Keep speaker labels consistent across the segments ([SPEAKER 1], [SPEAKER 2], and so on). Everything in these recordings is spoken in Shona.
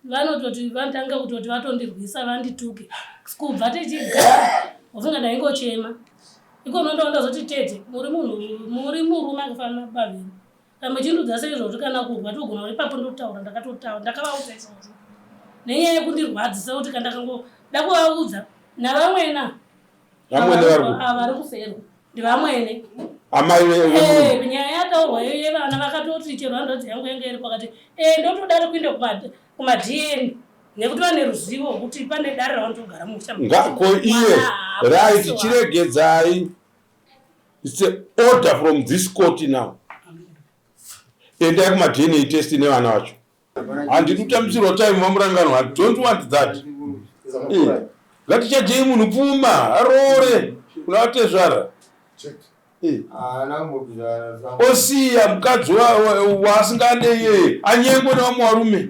[SPEAKER 1] Vanototi vanotanga kutoti vatondirwisa vandituke. Kubva tichigara wafunga ndaingochema. Ikono ndoona ndazoti tete muri munhu muri murume akafanana nababa venyu. Kana muchindiudza seizvozvo kana kurwa togona ipapo ndotaura ndakatotaura ndakavaudza izvozvo. Nenyaya yekundirwadzisa kuti kana ndakangoda kuvaudza navamwena
[SPEAKER 2] Vamwene vari kupi?
[SPEAKER 1] Ava vari kuferwa ndivamwene.
[SPEAKER 2] Amai
[SPEAKER 1] ve eh, nyaya yataurwa iyo yevana vakatoti chero hanzvadzi yangu yange iri pakati eh ndotoda kuenda kuma DNA nekuti vane ruzivo rwekuti pane dare ravanotogara musha.
[SPEAKER 2] Ko iye right chiregedzai. It's a order from this court now. Endai kuma DNA test nevana vacho. Handidi kutambisirwa time vamuranganwa. I don't want that. Eh, ngatichajei munhu pfuma aroore kuna vatezvara. Eh. Osiya mukadzi waasingade iyeye anyengwe nevamwe varume.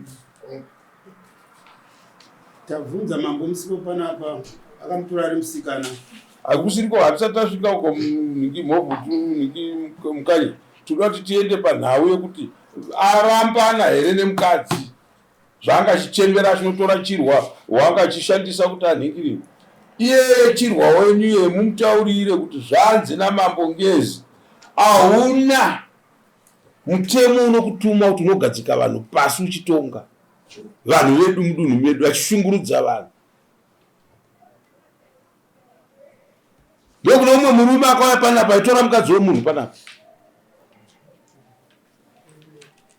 [SPEAKER 3] Tabvunza mambo musipo panapa akamutora ari musikana.
[SPEAKER 2] Hakusiriko hatisati tasvika uko nhingi mhovhu nhingi mukanya. Tinoda kuti tiende panhau yekuti arambana here nemukadzi zvaanga achichembera achinotora chirwa waanga achishandisa kuti anhingirire iyeye chirwa wenyu iye mumutaurire kuti zvanzi namambo Ngezi ahuna mutemo unokutuma kuti unogadzika vanhu pasi uchitonga vanhu vedu mudunhu medu vachishungurudza vanhu Ndokune umwe murume akauya panapa aitora mukadzi wemunhu panapa.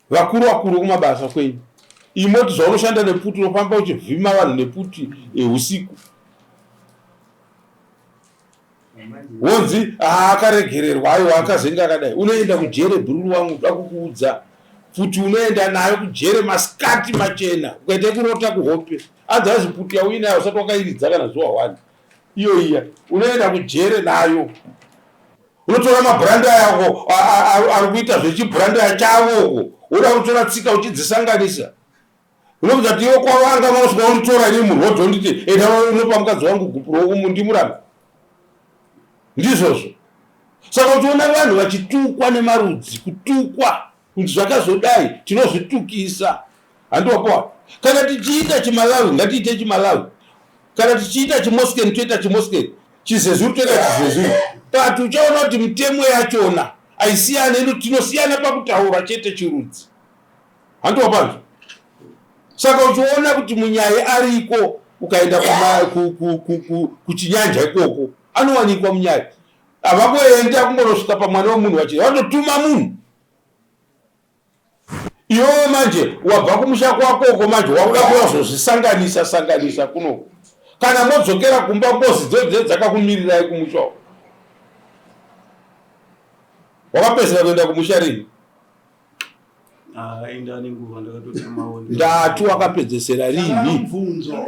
[SPEAKER 2] Vakuru vakuru kumabasa kwenyu. Imoti zvaunoshanda nepfuti unofamba uchivhima vanhu nepfuti usiku. Wonzi akaregererwa aiwa akazenge akadai. Unoenda kujere bhururu wangu ndoda kukuudza. Pfuti unoenda nayo kujere masikati machena ukaita kurota kuhope. Otherwise pfuti yauinayo usati wakairidza kana zuva one. Iyo iya unoenda kujere nayo. Unotora mabhuranda yako ari kuita zvechibhuranda chavo uko. Woda kutora tsika uchidzisanganisa. Unobvunza kuti iwe kwavanga vanosvika unditora ini munhu wodonditi enda unopa mukadzi wangu gupuro umu ndimurambe. Ndizvozvo. Saka uchiona vanhu vachitukwa nemarudzi, kutukwa kunzi zvakazodai tinozvitukisa. Handiwapowa. Kana tichiita chiMalawi ngatiite chiMalawi. Kana tichiita chiMoskeni toita chiMoskeni. ChiZezuru toita chiZezuru. But uchaona kuti mitemo yachona haisiyane, tinosiyana pakutaura chete chirudzi. Handiwapanzwa. Saka uchiona kuti munyayi ariko ukaenda kuchinyanja ikoko anowanikwa munyayi. Havakuenda kungonosvika pamwana wemunhu vachi vanotuma munhu. Iwewe manje wabva kumusha kwako uko manje wakuda kuyazozvisanganisa sanganisa kuno. Kana modzokera kumba ngozi dzodzo dzakakumirirai kumusha uko. Wakapedzera kuenda kumusha rini?
[SPEAKER 3] Ah, inda nenguva ndakatotumawo.
[SPEAKER 2] Ndati wakapedzesera rini?
[SPEAKER 3] Mubvunzo.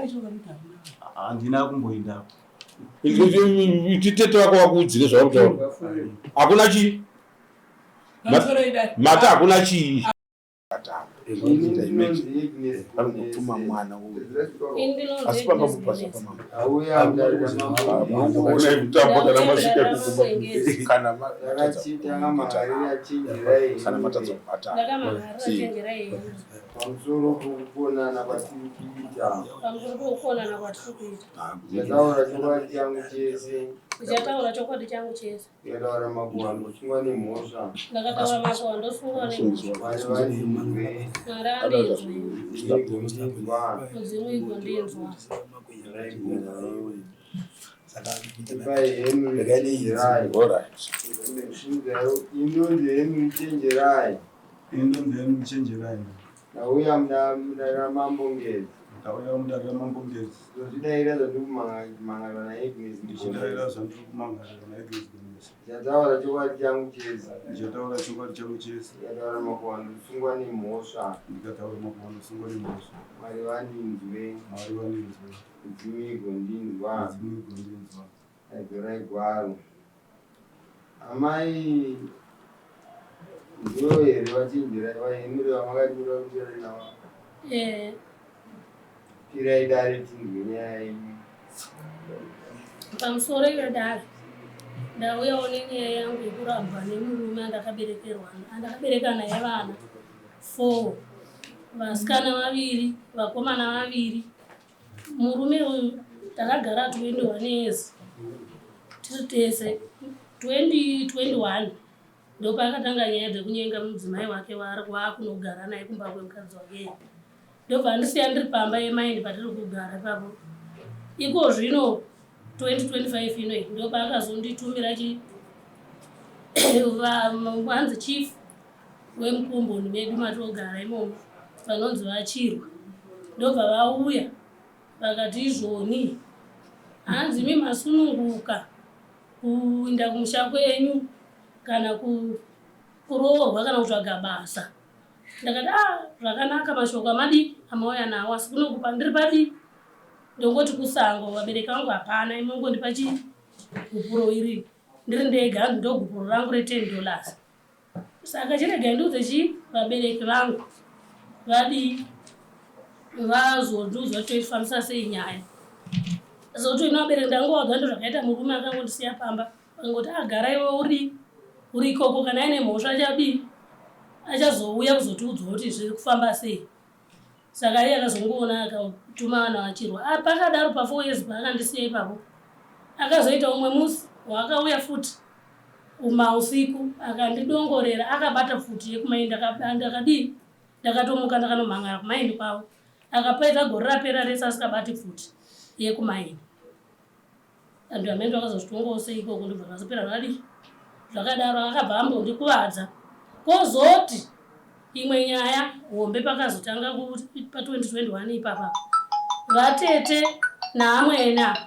[SPEAKER 3] Handina kumboendako.
[SPEAKER 2] Tete vako vakuudzire zvauri kutaura. Hakuna chii? Mati hakuna chii? Kutuma mwana uyu. Asi pamba kupasa pamambo. Munongoona kutamba kana masvika kukumba kana kana matadza kubata.
[SPEAKER 4] Pamusoro pokukonana kwatiri kuita.
[SPEAKER 1] Pamusoro pokukonana kwatiri kuita.
[SPEAKER 4] Ndichataura chokwadi changu chese.
[SPEAKER 1] Ndichataura chokwadi changu chese.
[SPEAKER 4] Ndakataura makuhwa ndosungwa nemhosva.
[SPEAKER 1] Ndakataura makuhwa ndosungwa nemhosva.
[SPEAKER 4] Mwari vandinzwe.
[SPEAKER 1] Mwari andinzwe.
[SPEAKER 4] Mudzimu igondinzwa.
[SPEAKER 1] Mudzimu igondinzwa.
[SPEAKER 4] Ipai Henry chenjerai.
[SPEAKER 2] Alright.
[SPEAKER 4] Indonzi Henry chenjerai.
[SPEAKER 3] Indonzi Henry chenjerai.
[SPEAKER 4] Ndauya mudare raMambo Ngezi.
[SPEAKER 3] Ndauya mudare raMambo Ngezi.
[SPEAKER 4] Ndozvidaira zvandiri kumangarira naAgnes.
[SPEAKER 3] Ndichidaira zvandiri kumangarira naAgnes Gonese.
[SPEAKER 4] Ndichataura chokwadi changu chese.
[SPEAKER 3] Ndichataura chokwadi changu chese.
[SPEAKER 4] Ndikataura makuhwa ndosungwa nemhosva.
[SPEAKER 3] Ndikataura makuhwa ndosungwa nemhosva.
[SPEAKER 4] Mwari vandinzwe.
[SPEAKER 3] Mwari vandinzwe.
[SPEAKER 4] Midzimu igondinzwa.
[SPEAKER 3] Midzimu igondinzwa.
[SPEAKER 4] Aizorai gwaro. Amai ndivo here vachenjerai vahenure vamakanyora kuti navo?
[SPEAKER 1] Eh.
[SPEAKER 4] Pirai dare tinzwe nyaya yenyu.
[SPEAKER 1] Pamusoro iwe dare. Ndauyawo nenyaya yangu yekurambwa nemurume andakaberekerwa andakabereka naye vana 4. Vasikana vaviri, vakomana vaviri. Murume uyu takagara 21 years tiri tese. 2021 ndopaakatanga nyaya dzekunyenga mudzimai wake waakunogara naye kumba kwemukadzi wake. Ndobva andisiya ndiri pamba yemaini patiri kugara ipapo. Iko zvino 2025 ino iyi ndopaakazonditumira chi vanzi chief wemukomboni medu matogara imomo vanonzi vachirwa ndobva vauya vakati izvoni hanzi imi masununguka kuinda kumusha kwenyu kana kuroorwa kana kutsvaga basa. Ndakati ah zvakanaka mashoko amadii amauya nawo asi kunokupa ndiri padii ndongoti kusango vabereki vangu hapana imi mongondipa chii gupuro iri ndiri ndega hanzi ndogupuro rangu re 10 dollars saka chiregai ndiudze chii vabereki vangu vadii vazondiudza kuti toifambisa sei nyaya zoto ino vabereki ndangovaudza ndozvakaita murume akangondisiya pamba Vakangoti agara iwe uri uri ikoko kana aine mhosva achadii achazouya kuzotiudzawo kuti zviri kufamba sei. Saka iye akazongoona akatuma vana vachirwa. Ah, pakadaro pa 4 years paakandisiya ipapo akazoita umwe musi waakauya futi umausiku akandidongorera akabata pfuti yekumaini ndakadii ndakatomuka ndakanomhangara kumaini kwavo akapedza gore rapera rese asikabati pfuti yekumaini. And amene vakazozvitongawo sei ikoko ndobva zvazopera zvakadii zvakadaro akabva ambondikuvadza kozoti imwe nyaya hombe pakazotanga pa 2021 ipapa vatete naamwena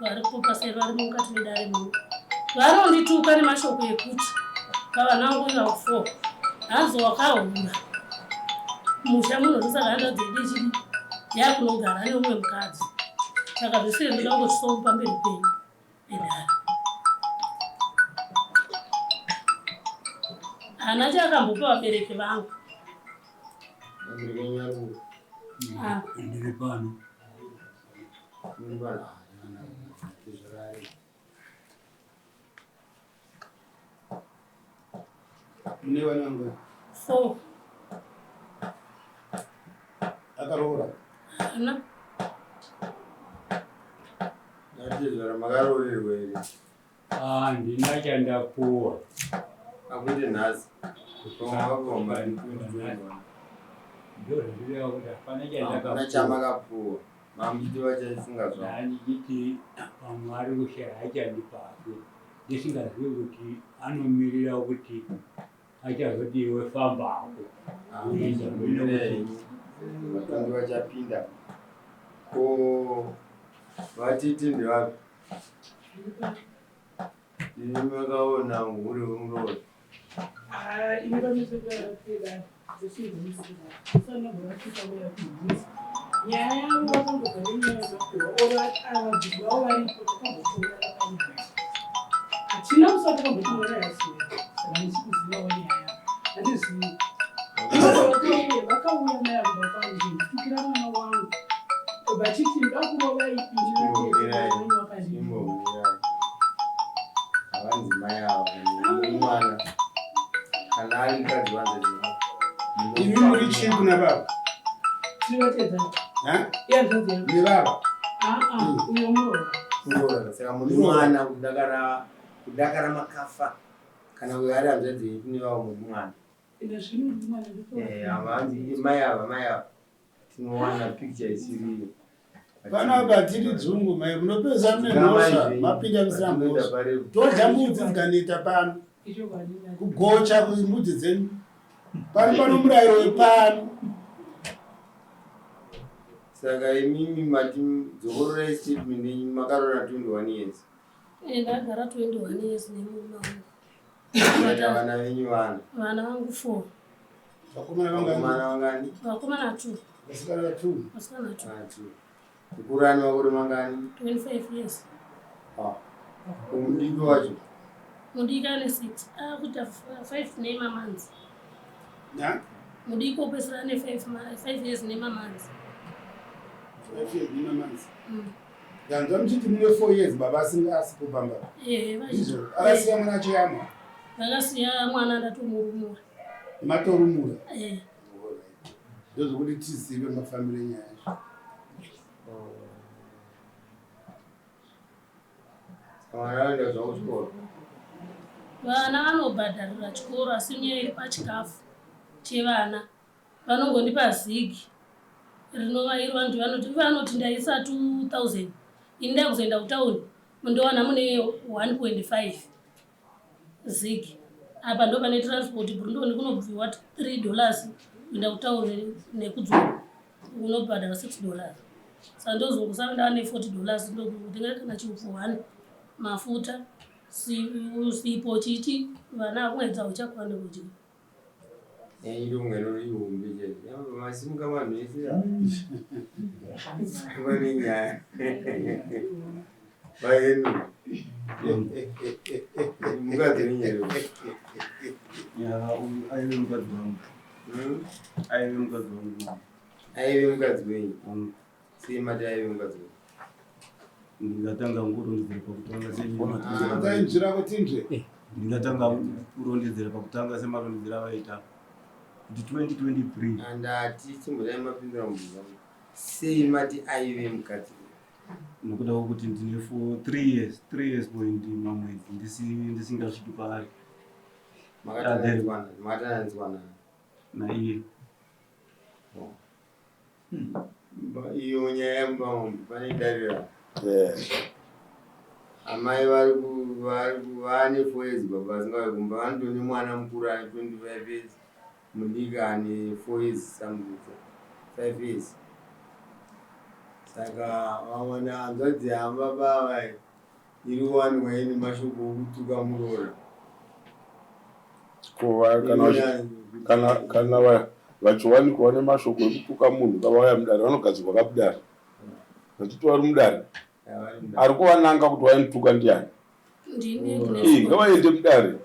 [SPEAKER 1] vari kupaseri vari mukati medare muno vanondituka nemashoko ekuti pavana vangu ivavo four hanzi wakahura musha muno ndosaka hanzvadzi yedu ichidi yakunogara neumwe mukadzi saka zvese ndoda kungozvisovu pamberi penyu edare hana chaakambopa vabereki vangu. Ah.
[SPEAKER 5] Ndiri pano.
[SPEAKER 3] Mune vana vangani?
[SPEAKER 1] Four.
[SPEAKER 3] Akaroora?
[SPEAKER 1] Haana.
[SPEAKER 4] Ndatizvara makaroorerwa here?
[SPEAKER 5] Ah, ndina chandapuwa.
[SPEAKER 4] Akuti nhasi.
[SPEAKER 5] Ndozvandireva kuti hapana chandakapuwa.
[SPEAKER 4] Hapana chamakapuwa. Mamuchiti vachaifunga zvavo.
[SPEAKER 5] Ndandichiti pamwe ari kushaya achandipake. Ndisingazivi kuti anomirira kuti achazoti iwe fambako.
[SPEAKER 4] Vatongi vachapinda. Ko vatete ndevapi? Imi makaona hure wemuroora.
[SPEAKER 6] Nyaya yavo vakangobva nenyaya yemakuhwa or ava bvudzi vavo varipo takambotonga vakanyaya hatina musi watakambotonga yasiya saka handisi kuzivawo nyaya yavo handizivi vakauya vakauya mai avo baba vangu nditukira mwana wangu vachiti ndakurova
[SPEAKER 4] Chimbomirai.
[SPEAKER 6] ipi
[SPEAKER 4] Chimbomirai. Havanzi mai ava mwana. Kana ari mukadzi wanze
[SPEAKER 3] Imi muri chii kuna baba?
[SPEAKER 6] tinovatedzana
[SPEAKER 3] Ha?
[SPEAKER 6] ihanzvadzi yangu
[SPEAKER 3] Nevava?
[SPEAKER 6] aa uyo muroora
[SPEAKER 4] Muroora. Saka muri mwana kudakara kudakara makafa. Kana uyo ari hanzvadzi yenyu kune vavo muri mwana.
[SPEAKER 6] ine zvino mwana
[SPEAKER 4] Eh, havanzi mai ava mai ava. Tinowana picture isiriyo.
[SPEAKER 3] Panapa tiri dzungu mai munopedza mune mhosva mapinda musina mhosva. Todya mbudzi dzikaneta pano.
[SPEAKER 6] Ichokwadi.
[SPEAKER 3] Kugocha mbudzi dzenyu. Pano pano murayiro wepano.
[SPEAKER 4] Saka imimi mati dzokororai statement yenyu makarora 21 years.
[SPEAKER 1] Eh, ndagara 21 years nemurume wangu.
[SPEAKER 4] Maita vana venyu vana.
[SPEAKER 1] Vana vangu four.
[SPEAKER 3] Vakomana vangani?
[SPEAKER 4] Vakomana vangani?
[SPEAKER 1] Vakomana two.
[SPEAKER 3] Vasikana two.
[SPEAKER 1] Vasikana two.
[SPEAKER 4] Ah, two. Mukuru ane makore mangani?
[SPEAKER 1] 25 years.
[SPEAKER 4] Ah. Mudiki wacho?
[SPEAKER 1] Mudiki ane 6. Akuita 5 nemamonths.
[SPEAKER 3] Na?
[SPEAKER 1] Mudiki wopedzisira ane 5 years nemamonths.
[SPEAKER 3] 5 years nemamonths.
[SPEAKER 1] Mm.
[SPEAKER 3] Ndanzwa muchiti mune 4 years baba asinga asipo pamba.
[SPEAKER 1] Eh,
[SPEAKER 3] Ndizvo akasiya mwana achiyamwa.
[SPEAKER 1] Vakasiya mwana ndatomurumura.
[SPEAKER 3] Matorumura.
[SPEAKER 1] Eh.
[SPEAKER 3] Ndozvokuti tizive mafambiro enyaya izvo.
[SPEAKER 4] Vana vanoenda zvavo kuchikoro.
[SPEAKER 1] Vana vanobhadharira chikoro asi nyaya iri pachikafu chevana vanongondipa zigi rinova iro vanoti vanoti vanoti ndaisa 2000 ini ndakuzoenda kutauni ndowana mune 1.5 zig apa ndo pane transport brundoni kunobviwa 3 dollars kuenda kutauni nekudzoka unobhadhara 6 dollars saka ndozongosara ndava ne 40 dollars ndokutenga kana chiupfu one mafuta sipo chichi vana kumwedzi hauchakwani kudya.
[SPEAKER 4] Irunga rorihombe chaizvo. Masimuka vanhu vese vane nyaya. Vaenu. Mukadzi wenyaya.
[SPEAKER 7] Ya, uyu aive mukadzi wangu. Aive mukadzi wangu.
[SPEAKER 4] Aive mukadzi wenyu. Sei mati aive mukadzi wenyu?
[SPEAKER 7] Ndingatanga kurondedzera pakutanga
[SPEAKER 3] seinzvira kuti nzve.
[SPEAKER 7] Ndingatanga kurondedzera pakutanga semarondedzero avaita kuti 2023.
[SPEAKER 4] Andati chimbodai mapindura mubvunzo wangu. Sei mati aive mukadzi wenyu?
[SPEAKER 7] Nokuda kwekuti ndine for 3 years, 3 years point mamwedzi ndisingasviki paari.
[SPEAKER 4] Makatananzwana, makatananzwana
[SPEAKER 7] naiye.
[SPEAKER 4] Iyo nyaya yemumba pane darira. Amai vari vane 4 years baba vasingauye kumba vanotone mwana mukuru ane 25 years mudiki ane 4 years something 5 years. Saka vamwe hanzvadzi yababa ava iri kuwanikwa ine mashoko okutuka muroora.
[SPEAKER 2] Kana vachiwanikwa nemashoko ekutuka munhu kavauya mudare vanogadzirwa kamudare. Hatiti vari mudare. Ari kuvananga kuti wainituka ndiani?
[SPEAKER 1] Ndini.
[SPEAKER 2] Ngavaende mudare.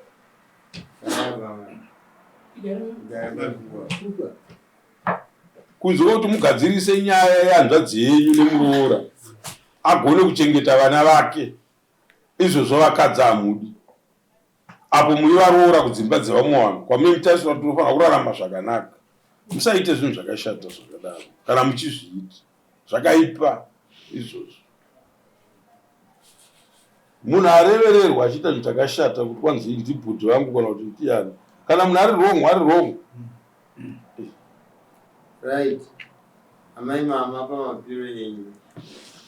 [SPEAKER 2] Kunze kwekuti mugadzirise nyaya yehanzvadzi yenyu nemuroora agone kuchengeta vana vake. Izvozvo vakadzi hamudi. Apo muri varoora kudzimba dzevamwe vanhu kwamune mutarisira kuti tinofanira kurarama zvakanaka. Musaite zvinhu zvakashata zvakadaro kana muchizviita. Zvakaipa izvozvo. Munhu arevererwa achiita zvinhu chakashata kuti kwanzi ndibhudhi vangu kana kuti ndiyani. Kana munhu ari wrong, ari wrong.
[SPEAKER 4] Right. Amai mama pamapiro enyu.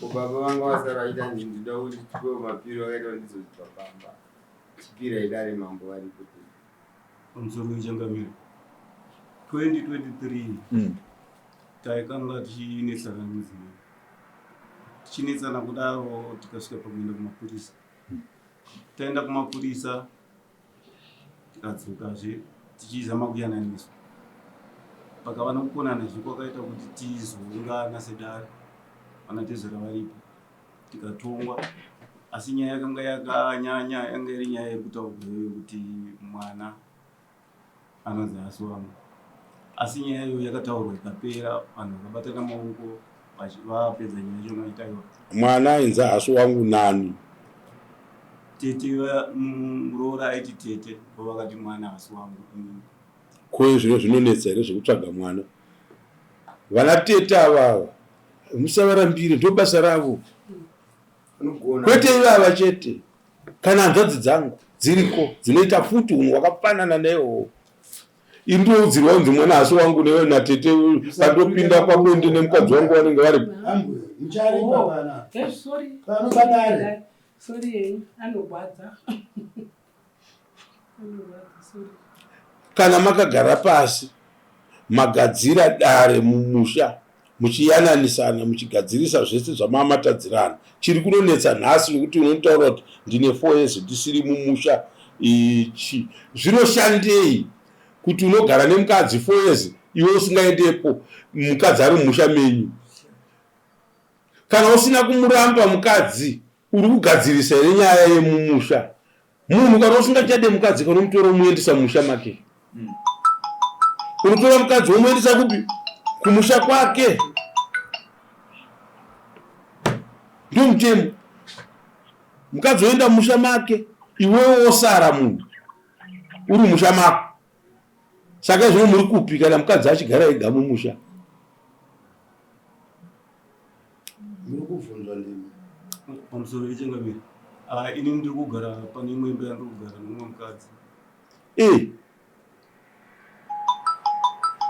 [SPEAKER 4] Ko baba vanga vasara vaita ndinoda kuti tipewo mapiro akaita kuti ndizozibva pamba. Chipirai dare mambo varipo.
[SPEAKER 7] Pamusoro wechangamiro 2023 taikanga tichinetsana nemudzimai tichinetsana kudaro tikasvika pakuenda kumapurisa. Taenda kumapurisa tikadzokazve tichizama kuyananiswa. Pakava nokukonanazve kwakaita kuti tizoungana sedare vanatezvara varipo tikatongwa. Asi nyaya yakanga yakanyanya yanga iri nyaya yekutaurwa iyoyo kuti mwana anonzi haasi wangu. Asi nyaya iyoyo yakataurwa ikapera, vanhu vakabatana maoko vapedza nyaya yacho vaitaiwa.
[SPEAKER 2] Mwana ainzi haasi wangu nani?
[SPEAKER 7] Tete muroora aiti tete vakati mwana haasi wangu.
[SPEAKER 2] Ko zvino zvinonetsa here zvekutsvaga mwana? Vana tete avava musavarambire, ndo basa ravo. Kwete ivava chete, kana hanzvadzi dzangu dziriko dzinoita futi unhu hwakafanana neiwowo. Indoudzirwa kunzi mwana haasi wangu newe natete pandopinda pabonde nemukadzi wangu vanenge varipo.
[SPEAKER 3] Mucharipa pana.
[SPEAKER 6] Sorry.
[SPEAKER 3] Pano padare.
[SPEAKER 6] Sorry yenyu anogwadza. Anogwadza sorry.
[SPEAKER 2] Kana makagara pasi magadzira dare mumusha muchiyananisana muchigadzirisa zvese zvamamatadzirana, chiri kunonetsa nhasi nekuti unotaura kuti ndine 4 years ndisiri mumusha ichi zvinoshandei kuti unogara nemukadzi 4 years iwe usingaendepo mukadzi ari mumusha menyu. Kana usina kumuramba mukadzi uri kugadzirisa here nyaya yemumusha? Munhu kana usingachade mukadzi kana unomutora womuendesa mumusha make. Unotora mukadzi womuendesa kupi? Kumusha kwake. Ndio mutemo. Mukadzi woenda mumusha make, iwewe wosara munhu uri mumusha mako. Saka izvino muri kupi kana mukadzi achigara ega mumusha?
[SPEAKER 3] Muri kubvunzwa ndimi.
[SPEAKER 7] Pamusoro yechangamire. Ah, ini ndiri kugara pane imwe imba yandiri kugara nemumwe mukadzi.
[SPEAKER 2] Eh.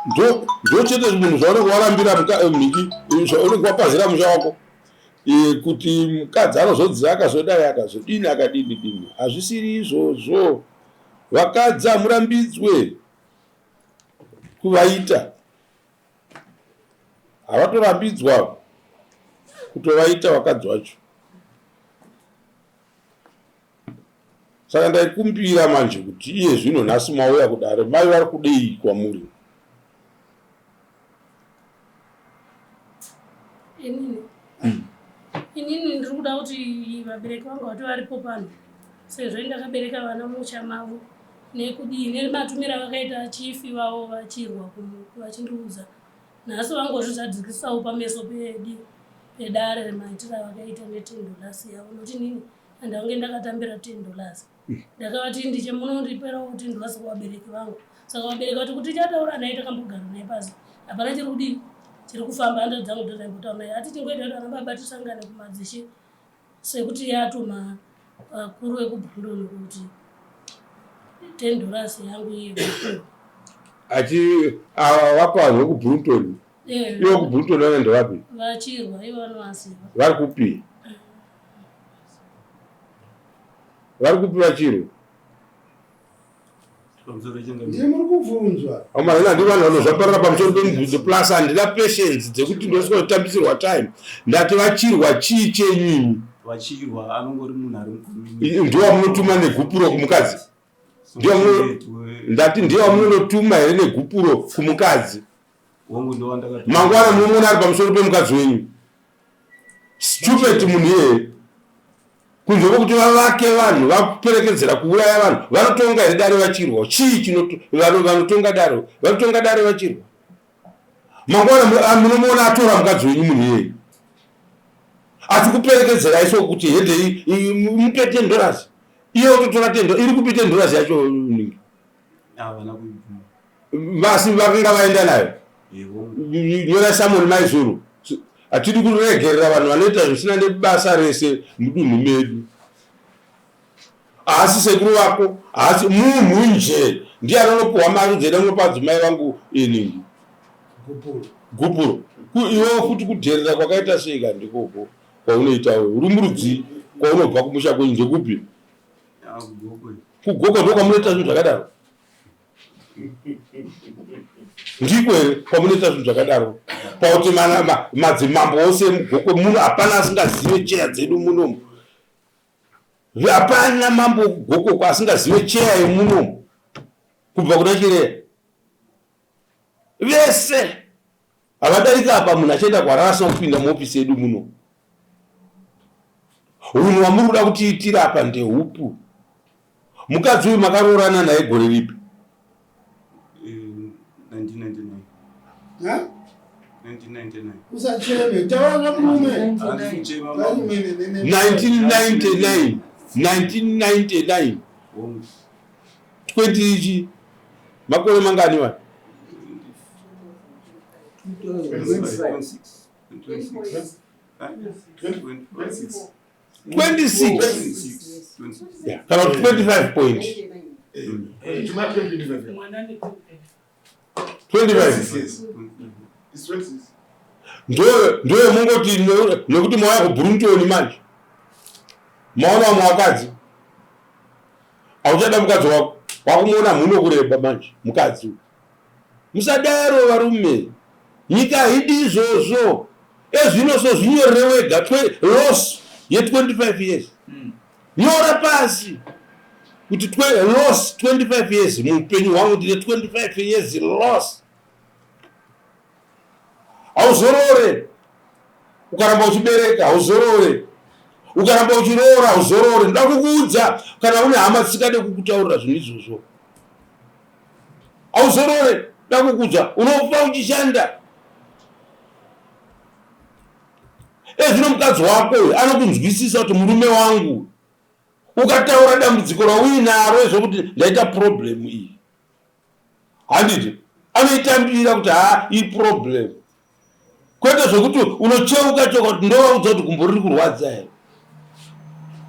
[SPEAKER 2] Ndo ndo chete zvinhu zvaunenge warambira eh, mhiki eh, zvaunenge wapazira musha wako. Eh, kuti mukadzi anozodzi akazodai akazodini akadini dini. Hazvisiri izvozvo. Vakadzi hamurambidzwe kuvaita. Havatorambidzwa kutovaita vakadzi vacho. Saka ndaikumbira manje kuti iye zvino nhasi mauya kudare mai vari kudei kwamuri?
[SPEAKER 1] Inini inini ndiri kuda kuti vabereki vangu vati varipo pano sezvo ndakabereka vana musha mavo nekudii nematumiro avakaita chifi vavo vachirwa vachindiudza nhasi vangozvizadzikisawo pameso pedi pedare maitiro avakaita neten dollars yavo nokuti inini andaunge ndakatambira ten dollars ndakavati ndiche munondiperawo ten dollars kuvabereki vangu saka vabereki vati kuti tichataura naye takambogara naye pasi hapana chiri kudii chiri kufamba handa dzangu ndozvaimbotaura naye ati tingoita kuti ana baba tisangane kumadzishe sekuti yatuma vakuru vekubrundon kuti ten dollars yangu iye
[SPEAKER 2] achi ava vapa vanhu vekubrunton
[SPEAKER 1] eh.
[SPEAKER 2] ivo kubrunton vanoenda vapi
[SPEAKER 1] vachirwa ivo vanovaziva
[SPEAKER 2] vari kupi vari kupi vachirwa
[SPEAKER 3] Ndiye muri kubvunzwa.
[SPEAKER 2] Amana ndi vanhu vanozvambarara pamusoro pemubvunzo plus handina patience dzekuti ndosvika kutambisirwa time. Ndati vachirwa chii chenyu imi?
[SPEAKER 7] Vachirwa anongori munhu ari mucommunity.
[SPEAKER 2] Ndiwo wamunotuma negupuro kumukadzi? Ndiwo wamuno ndati ndiwo wamunonotuma here negupuro kumukadzi?
[SPEAKER 7] Wangu ndiwo wandakatuma.
[SPEAKER 2] Mangwana munomuona ari pamusoro pemukadzi wenyu. Stupid munhu iyeye. Kunze kwekuti vavake vanhu vaperekedzera kuuraya vanhu vanotonga here dare vachirwa chii vanotonga dare vanotonga dare vachirwa mangwana ah, munomuona atora mukadzi wenyu munhu iyeye achikuperekedzerai so kuti hede mupe ten dollars iye ototora ten iri kupi ten dollars yacho ningi Vasi vakanga vaenda nayo. Nyora Samuel Maizuru. Hatidi kuregerera vanhu vanoita zvisina nebasa rese mudunhu medu. Haasi sekuru vako, haasi munhu nje. Ndiye anonopuhwa mari dzedu anopa adzimai vangu ini.
[SPEAKER 3] Gupuro.
[SPEAKER 2] Gupuro. Iwewe futi kudherera kwakaita sei ka ndikoko kwaunoita wewe. Uri murudzi kwaunobva kumusha kwenyu ndekupi? Kugokwe ndokwamunoita zvinhu zvakadaro. Ndiko here kwamunoita zvinhu zvakadaro? Pakuti madzimambo ose emugokwe muno hapana asingazive cheya dzedu munomu. Hapana mambo wekugokwe asingazive cheya yemunomu kubva kuna Chireya. Vese havadarika apa munhu achienda kuHarare asina kupinda muofisi yedu muno. Hunhu hwamuri kuda kutiitira apa ndehupi? Mukadzi uyu makaroorana naye gore ripi?
[SPEAKER 7] 1999.
[SPEAKER 3] Ha?
[SPEAKER 7] 1999.
[SPEAKER 3] Usacheme, taura zvamurume.
[SPEAKER 7] Handisi kuchema mambo.
[SPEAKER 2] 1999. 1999.
[SPEAKER 7] Hongu.
[SPEAKER 2] 20 ichi makore mangani wa?
[SPEAKER 7] 26. 26.
[SPEAKER 2] 26. 26 kana kuti 25 point 25 ndoyo mungoti nekuti mauya kuBrunton manje maona vamwe vakadzi hauchada mukadzi wako wakumuona mhuno kureba manje mukadzi Musadaro varume, nyika haidi izvozvo. Ezvino so zvinyorere wega loss ye 25 years. Nyora pasi kuti loss 25 years muupenyu hwangu ndine 25 years loss. Hauzorore ukaramba uchibereka, hauzorore ukaramba uchiroora, hauzorore. Ndoda kukuudza kana une hama dzisingade kukutaurira zvinhu izvozvo. Hauzorore ndakukudza unofa uchishanda. Ezvino mukadzi wako uyu anokunzwisisa kuti murume wangu ukataura dambudziko rauinaro ezvokuti ndaita problem iyi handiti anoitambira kuti haa iproblem. Kwete zvekuti unocheuka cheuka kuti ndovaudza kuti gumbo riri kurwadza here.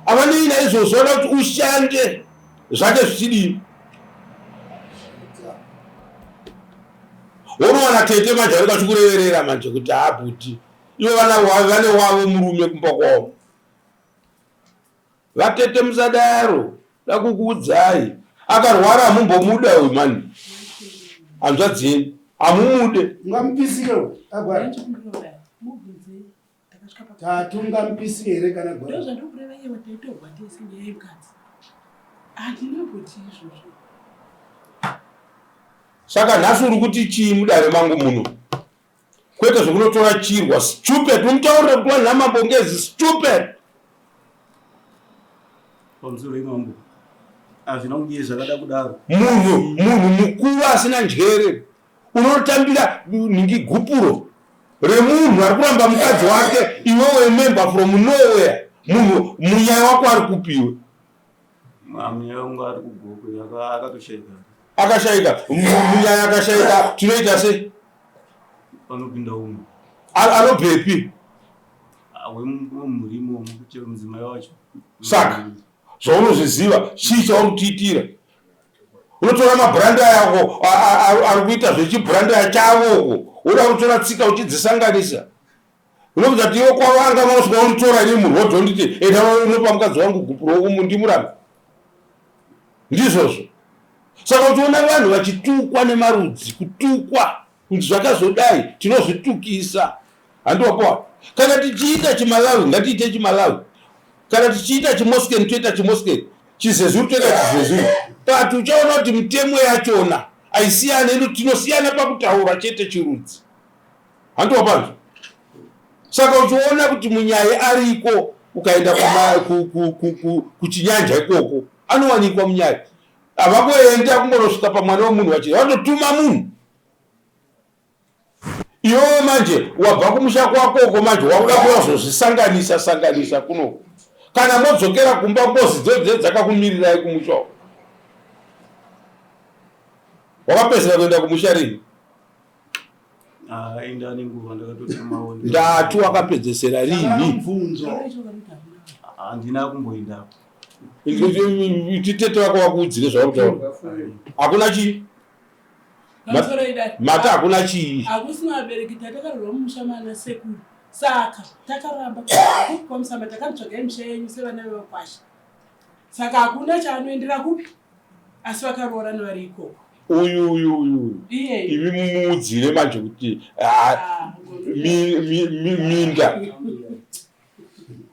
[SPEAKER 2] Havanei naizvozvo, vanoda kuti ushande zvake zvichidini. Wonowana tete manje vanenge vachikureverera manje kuti habhuti ivo vana vane wavo murume kumba kwavo. Vatete musadaro dakukuudzai akarwara hamumbomuda uyu mani hanzvadzi yenyu hamumude.
[SPEAKER 3] Ungamupisire agwara. Tati ungamupisire here kana gwara?
[SPEAKER 6] Ndozvandikureva iwe taitorwa tese nyaya yemukadzi. Handina kuti izvozvo.
[SPEAKER 2] Saka nhasi uri kuti chii mudare mangu muno? Kwete zvekunotora chirwa stupid umutaurire kuti wanhu namambo ngezi stupid.
[SPEAKER 7] Pamusoro imambo. Hazvina kunge zvakada kudaro.
[SPEAKER 2] Munhu munhu mukuru asina njere unotambira nhingi gupuro remunhu ari kuramba mukadzi wake iwewe member from nowhere munhu munyaya wako ari kupiwe.
[SPEAKER 7] Munyaya wangu ari kugokwe akatoshaika.
[SPEAKER 2] Akashaika munyaya akashaika tinoita sei?
[SPEAKER 7] Panopinda umwe.
[SPEAKER 2] Anobvepi?
[SPEAKER 7] Wemumhuri imomo chero mudzimai wacho.
[SPEAKER 2] Saka zvaunozviziva chii chauri kutiitira? Unotora mabhuranda yako ari kuita zvechibhuranda chavo uko woda kutora tsika uchidzisanganisa. Unobvunza kuti iwe kwavanga vanosvika unditora ini munhu wodonditi enda unopa mukadzi wangu gupuro umu ndimurambe. Ndizvozvo. Saka uchiona vanhu vachitukwa nemarudzi, kutukwa kunzi zvakazodai, tinozvitukisa. Handiwapowa. Kana tichiita chiMalawi ngatiite chiMalawi. Kana tichiita chiMoskeni toita chiMoskeni. ChiZezuru toita chiZezuru. But uchaona kuti mitemo yachona haisiyane, tinosiyana pakutaura chete chirudzi. Handiwapanzwa. Saka uchiona kuti munyayi ariko ukaenda kuchinyanja ikoko anowanikwa munyayi. Havakuenda kungonosvika pamwana wemunhu vachi vanotuma munhu. Iwewe manje wabva kumusha kwako uko manje wakuda kuyazozvisanganisa sanganisa kuno. Kana modzokera kumba ngozi dzodzo dzakakumirirai kumusha uko. Wakapedzera kuenda kumusha rini?
[SPEAKER 7] Ah, inda nenguva ndakatotumawo.
[SPEAKER 2] Ndati wakapedzesera rini?
[SPEAKER 3] Mubvunzo.
[SPEAKER 7] Handina kumboendako.
[SPEAKER 2] Titete vako vakuudzire zvauri kutaura. Hakuna chii? Mati hakuna chii?
[SPEAKER 6] Hakusina vabereki tatakarerwa mumusha maana sekuru. Saka takaramba kwamusamba takanitsvagai misha yenyu sevana vevakwasha. Saka hakuna chaanoendera kupi asi vakaroorana vari ikoko.
[SPEAKER 2] Uyu uyu uyu imi mumuudzire manje kuti ah, ah, minda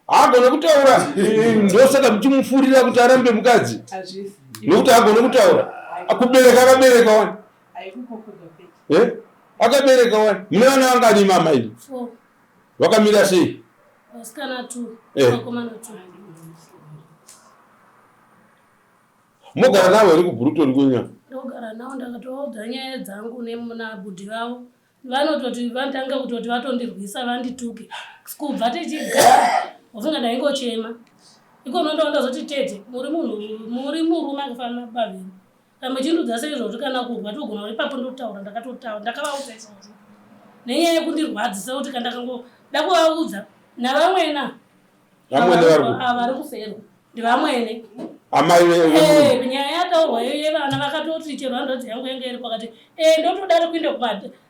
[SPEAKER 2] haagone kutaura ndosaka muchimufurira kuti arambe mukadzi nekuti haagone kutaura kubereka akabereka wani eh? akabereka wani mune vana vangani mama imi vakamira sei eh. Mogara navo here kuBruton kwenyu?
[SPEAKER 1] Ndogara navo ndakatovaudza nyaya dzangu nemuna bhudhi vavo vanototi vatanga kutoti vatondirwisa vandituke kubva tichigara wafunga ndaingochema ikono ndo ndazoti tete muri munhu muri murume akafanana baba venyu kana muchindudza seizvozvo kana kurwa togona ipapo ndotaura ndakatotaura ndakavaudza izvozvo nenyaya yekundirwadzisa kuti kana ndakangoda kuvaudza navamwena
[SPEAKER 2] Vamwene vari kupi?
[SPEAKER 1] Ava vari kuserwa ndivamwene.
[SPEAKER 2] Amai
[SPEAKER 1] eh, nyaya yataurwa iyo yevana vakatoti chero hanzvadzi yangu yanga iri pakati eh, ndotodari kuenda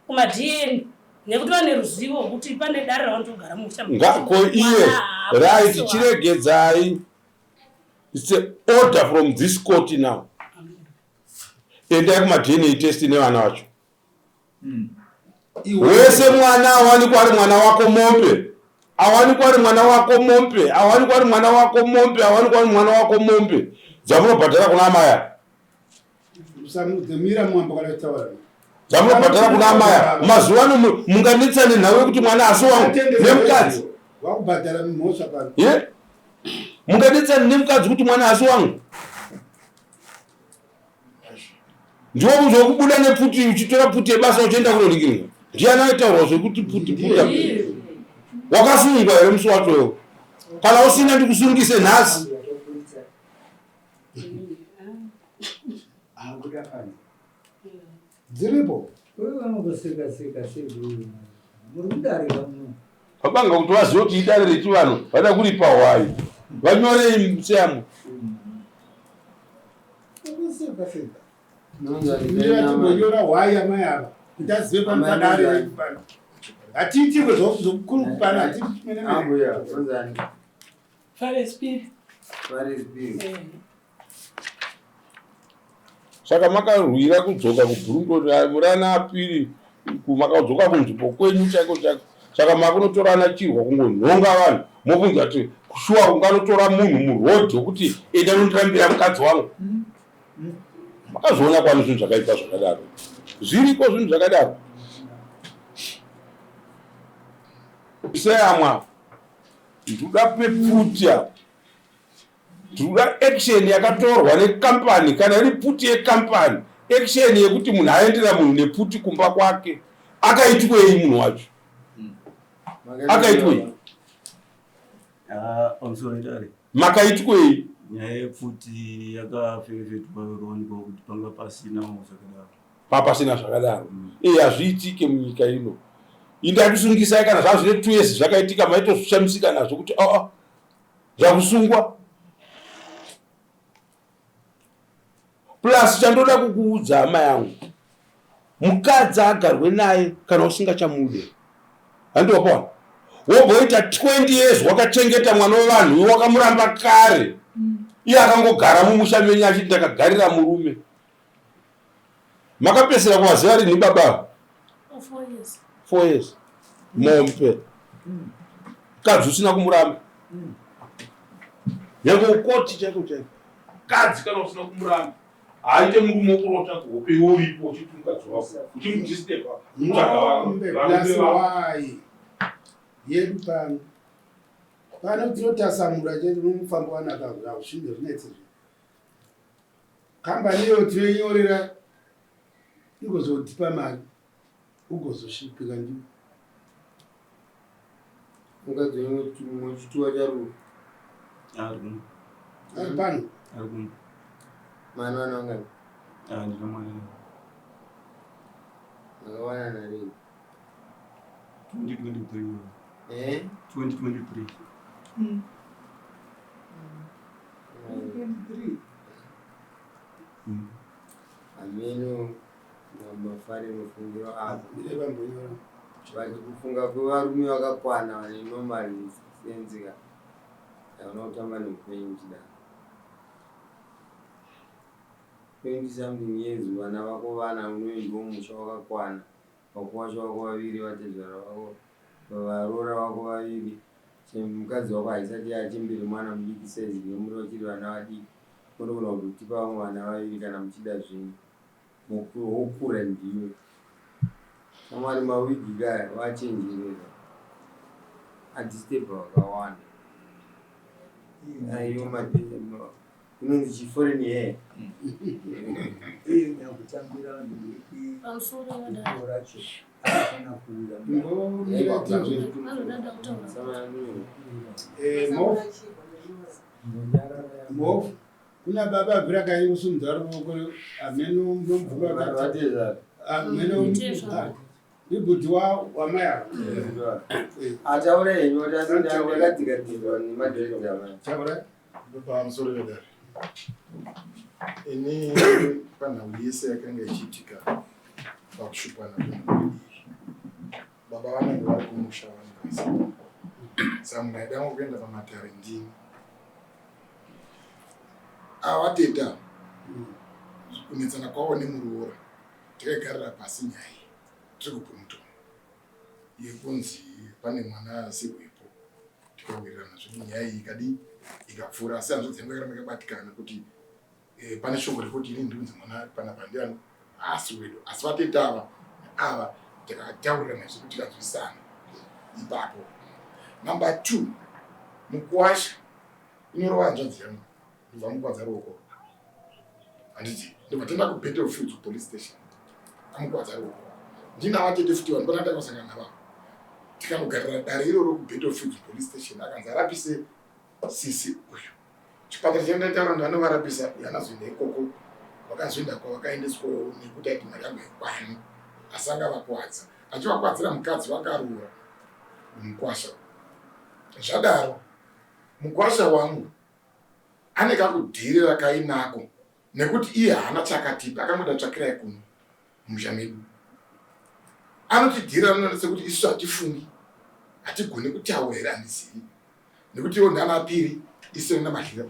[SPEAKER 1] kumaDN nekuti vane ruzivo rwekuti pane dare ravanotogara musha.
[SPEAKER 2] Ko iye right chiregedzai. It's a order from this court now. Endai kumaDNA test nevana vacho. Wese mwana awanikwa ari mwana wako mombe awanikwa ari mwana wako mombe awanikwa ari mwana wako mombe awanikwa ari mwana wako mombe dzamunobhadhara kuna amaya dzamunobhadhara kuna amaya mazuva ano munganetsane nhau yekuti mwana asi wangu nemukadzi munganetsane nemukadzi kuti mwana asi wangu Ndiwo munhu wekubuda nepfuti uchitora pfuti yebasa uchienda kunoningirwa. Ndiani aitaurwa zvekuti pfuti puta? Wakasungwa here musi wacho iwo? Kana usina ndikusungise nhasi.
[SPEAKER 3] Dziripo.
[SPEAKER 8] Muri mudare kamuno.
[SPEAKER 2] Vabanga kuti vazive kuti idare rechivanhu vada kuripa hwai. Vanyorei seyamwe.
[SPEAKER 3] Timbonyora hwai amai ava kuti azive pano padare redu pano. Hatiitirwe zvokukuru pano hatiiti.
[SPEAKER 4] Ambuya, unzani?
[SPEAKER 6] Farespiri.
[SPEAKER 4] Farespiri.
[SPEAKER 6] Eh.
[SPEAKER 2] Saka makarwira kudzoka kuBhurundoni muri ana apiri makadzoka kunzvimbo kwenyu chaiko chaiko. Saka makunotora ana Chirwa kungonhonga vanhu mobvunza kuti shuwa unganotora munhu muroad wekuti enda unondirambira mukadzi wangu. Makazviona kwani zvinhu zvakaipa zvakadaro? Zviriko zvinhu zvakadaro. Seyamwa ndoda pepfuti apa. Tinoda action yakatorwa necompany kana iri pfuti yecompany action yekuti munhu aendera munhu nepfuti kumba kwake akaitwei munhu wacho akaitwei
[SPEAKER 7] Ah, pamusoro idare
[SPEAKER 2] makaitwei
[SPEAKER 7] nyaya yepfuti yakaferefetwa ikaonekwa kuti panga pasinawo zvakadaro
[SPEAKER 2] papasina zvakadaro e hazviitike munyika ino indakusungisai kana zvazvine 2 years zvakaitika maitoshamisika nazvo kuti aa oh, zvakusungwa plus chandoda kukuudza hama yangu mukadzi agarwe naye kana usingachamude handiwapona womboita 20 years wakachengeta mwana wevanhu iwe wakamuramba kare iye akangogara mumusha menyu achiti ndakagarira murume makapesera kuvaziva rinhi baba
[SPEAKER 1] Oh, 4 years.
[SPEAKER 2] 4 years mombe mukadzi usina kumuramba nyange ukoti chaiko chaiko kadzi kana usina kumuramba haaite murume wokurota kuhope iwe uripo uchiti mukadzi wako uchimudisturba
[SPEAKER 3] Mombe plus hwai yedu pano pano tinotasamura chete nomufambo wanaka hazvinge zvinetse zve kambani iyo tinoinyorera igozotipa mari ugozoshipika ndiwo
[SPEAKER 4] Mukadzi wenyu muchituwa charufu.
[SPEAKER 7] Ari kumba.
[SPEAKER 3] Ari pano?
[SPEAKER 7] Ari kumba.
[SPEAKER 4] Mwana vana vangani?
[SPEAKER 7] Ah, ndina mwana.
[SPEAKER 4] Makawanana rini?
[SPEAKER 7] 2023.
[SPEAKER 4] Eh?
[SPEAKER 7] 2023.
[SPEAKER 8] 23.
[SPEAKER 4] Ameno mafare mafungiro avo.
[SPEAKER 3] Mire vambonyora.
[SPEAKER 4] But kufunga kwevarume vakakwana vane normal sense ka. Havana kutamba neupenyu uchidaro. 20 something years vana vako vana unoendiwo musha wakakwana. Vakuwasha vako vaviri, vatezvara vako, varoora vako vaviri. Mukadzi wako haisati yachembere mwana mudiki saizi yemuri vachiri vana vadiki. Munogona kutotipa vamwe vana vaviri kana muchida zvenyu. Wokura ndiwe. Shamwari mawigi kaya wachenjerera. Adisturba vakawanda. Aiyo madhema. Inonzi chiforeign hair.
[SPEAKER 8] Iye nyakutambira vanhu
[SPEAKER 1] Pamusoro vadai.
[SPEAKER 8] vekuro racho anofana kuuya.
[SPEAKER 3] Mbomira tinzwe.
[SPEAKER 1] Vanodada kutaura.
[SPEAKER 3] Eh, mofu. Mofu. Kuna baba abvira kai kusumudza ruoko ameno ndomvura
[SPEAKER 4] Vatezvara.
[SPEAKER 3] ameno
[SPEAKER 1] Tezvara.
[SPEAKER 3] ndibhudhi wamai ava.
[SPEAKER 4] Ataura henyu kuti asi ndakadzikadzirwa nemadhiredzi amai.
[SPEAKER 3] Taura.
[SPEAKER 9] Pamusoro vedare, ini panhau yese yakanga ichiitika pakushupana kwemhuri iyi, baba vanenge vari kumusha vanenge vasipo, saka munhu aida kuenda pamatare ndini. Avateta kunetsana kwavo nemuroora, takaigarira pasi nyaya iyi tiri kuPromton yekunzi pane mwana asiripo, tikawirirana zvekuti nyaya iyi ikadii ikapfuura, asi hanzvadzi yangu yakaramba yakabatikana kuti pane shoko rekuti ini ndinzi mwana panapa ndiani haasi wedu, asi vateta ava ava takataurirana zvekuti tikanzwisana ipapo. Number two, mukuwasha inorova hanzvadzi yangu, ndobva mukwadza ruoko, handiti? Ndobva toenda kuBattlefield Police Station, amukwadza ruoko. Ndina vatete futi vanhu pana takasangana navavo, tikanogarira dare iroro kuBattlefield Police Station, akanzi arapise sisi uyu. Chipatara chandataura kuti vanovarapisa uyu anazoenda ikoko, vakazoenda kwavakaendeswa nekuti aiti mari yangu haikwani, asi anga vakwadza. achivakwadzira mukadzi wakaroora mukwasha. Zvadaro mukwasha wangu ane kakudheerera kainako nekuti iye haana chakatipa akangoda tsvakirai kuno mumusha medu. Anotidheerera anoona sekuti isusu hatifungi hatigoni kutaura here handizivi nekuti ivo ndana piri isu nana mahlira.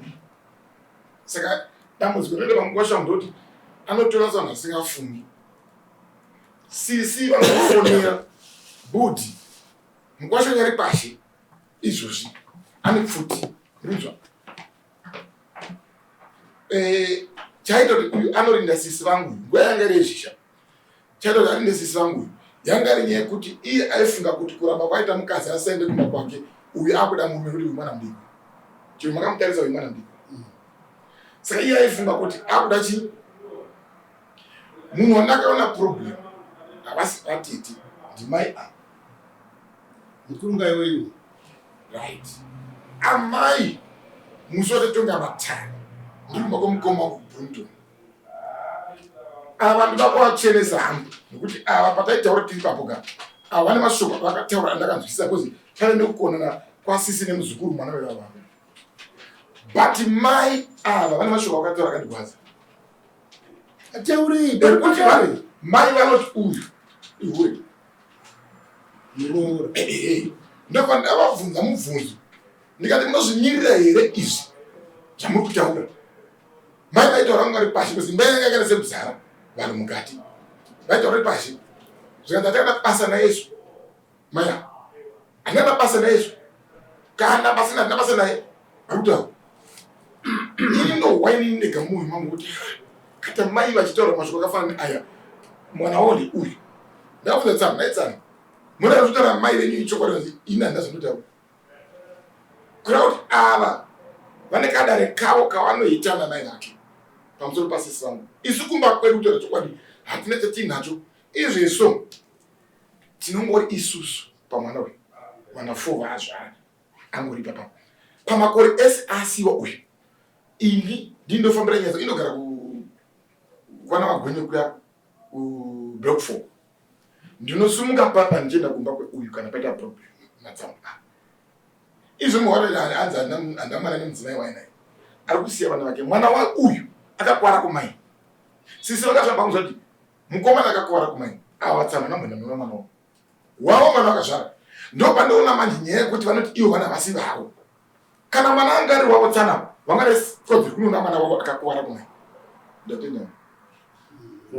[SPEAKER 9] Saka dambudziko rinoenda pamukwasha wangu ndoti anotora sevanhu vasingafungi. Sisi vanofonera bhudhi mukwasha wenyu ari pashe izvozvi ane pfuti rinzwa eh, chaita kuti uyu anorinda sisi vangu nguva yanga iri yezhizha chaita kuti arinde sisi vangu uyu yanga iri nyaya yekuti iye aifunga kuti kuramba kwaita mukadzi asaende kumba kwake uyu akuda murume kuti uyu mwana mudiki chero makamutarisa uyu mwana mudiki saka iye aifunga kuti akuda chii munhu wandakaona problem havasi vatete ndimai ava
[SPEAKER 3] mukurungai wenyu
[SPEAKER 9] right amai musi watatonga matare ndiri kumba kwemukoma wangu kubrunton ava ndoda kuvachenesa hangu nekuti ava pataitaura tiri papo ka ava vane mashoko avakataura andakanzwisisa bcause pave nekukonana kwasisi nemuzukuru mwana wevava but mai ava vane mashoko avakataura akandigwadza
[SPEAKER 3] Ateurei
[SPEAKER 9] ekuti mai vanoti uyu ihure
[SPEAKER 3] muroora.
[SPEAKER 9] Ndobva ndavabvunza mubvunzo ndikati munozvimirira here izvi zvamuri kutaura? Mai vaitaura vanga vari pashi because imba yanga yakaita sekuzara vanhu mukati, vaitaura vari pashi zvikanzi hatakana basa nayesu mai ava handina basa nayesu kana basa handina basa naye arikutaura ini ndohwa inini ndega mumwoyo mangu kuti kata mai vachitaura mashoko akafanana neaya mwana wavo ndeuyu ndakabvunza tsano nai tsano muna kutaura mai venyu ichokwadi ini handina zvandotaura kureva kuti ava vane kadare kavo kavanoita namai vake pamusoro pasisi vangu isu kumba kwedu kutaura chokwadi hatina chatiinacho izveso tinongori isusu pamwana uyu vana four vaazvara angori ipapa pamakore ese asiwa uyu ini ndini ndofambira nyaya inogara kwana magwenye kuya kublock four ndinosumuka papa ndichienda kumba kweuyu kana paita problem matsamba izvo muhorera anzi handamwana nemudzimai wainaye ari kusiya vana vake mwana wa uyu akakwara kumai sisi vakazvamba kunzwa kuti mukomana akakwara kumai ava tsamba namboenda nona mwana wavo wavo mwana vakazvara ndopandoona manje nyaya yekuti vanoti ivo vana vasi vavo kana mwana anga ari wavo tsana vanga rekodzero kunoona mwana wavo akakuvara kumai ndatenda.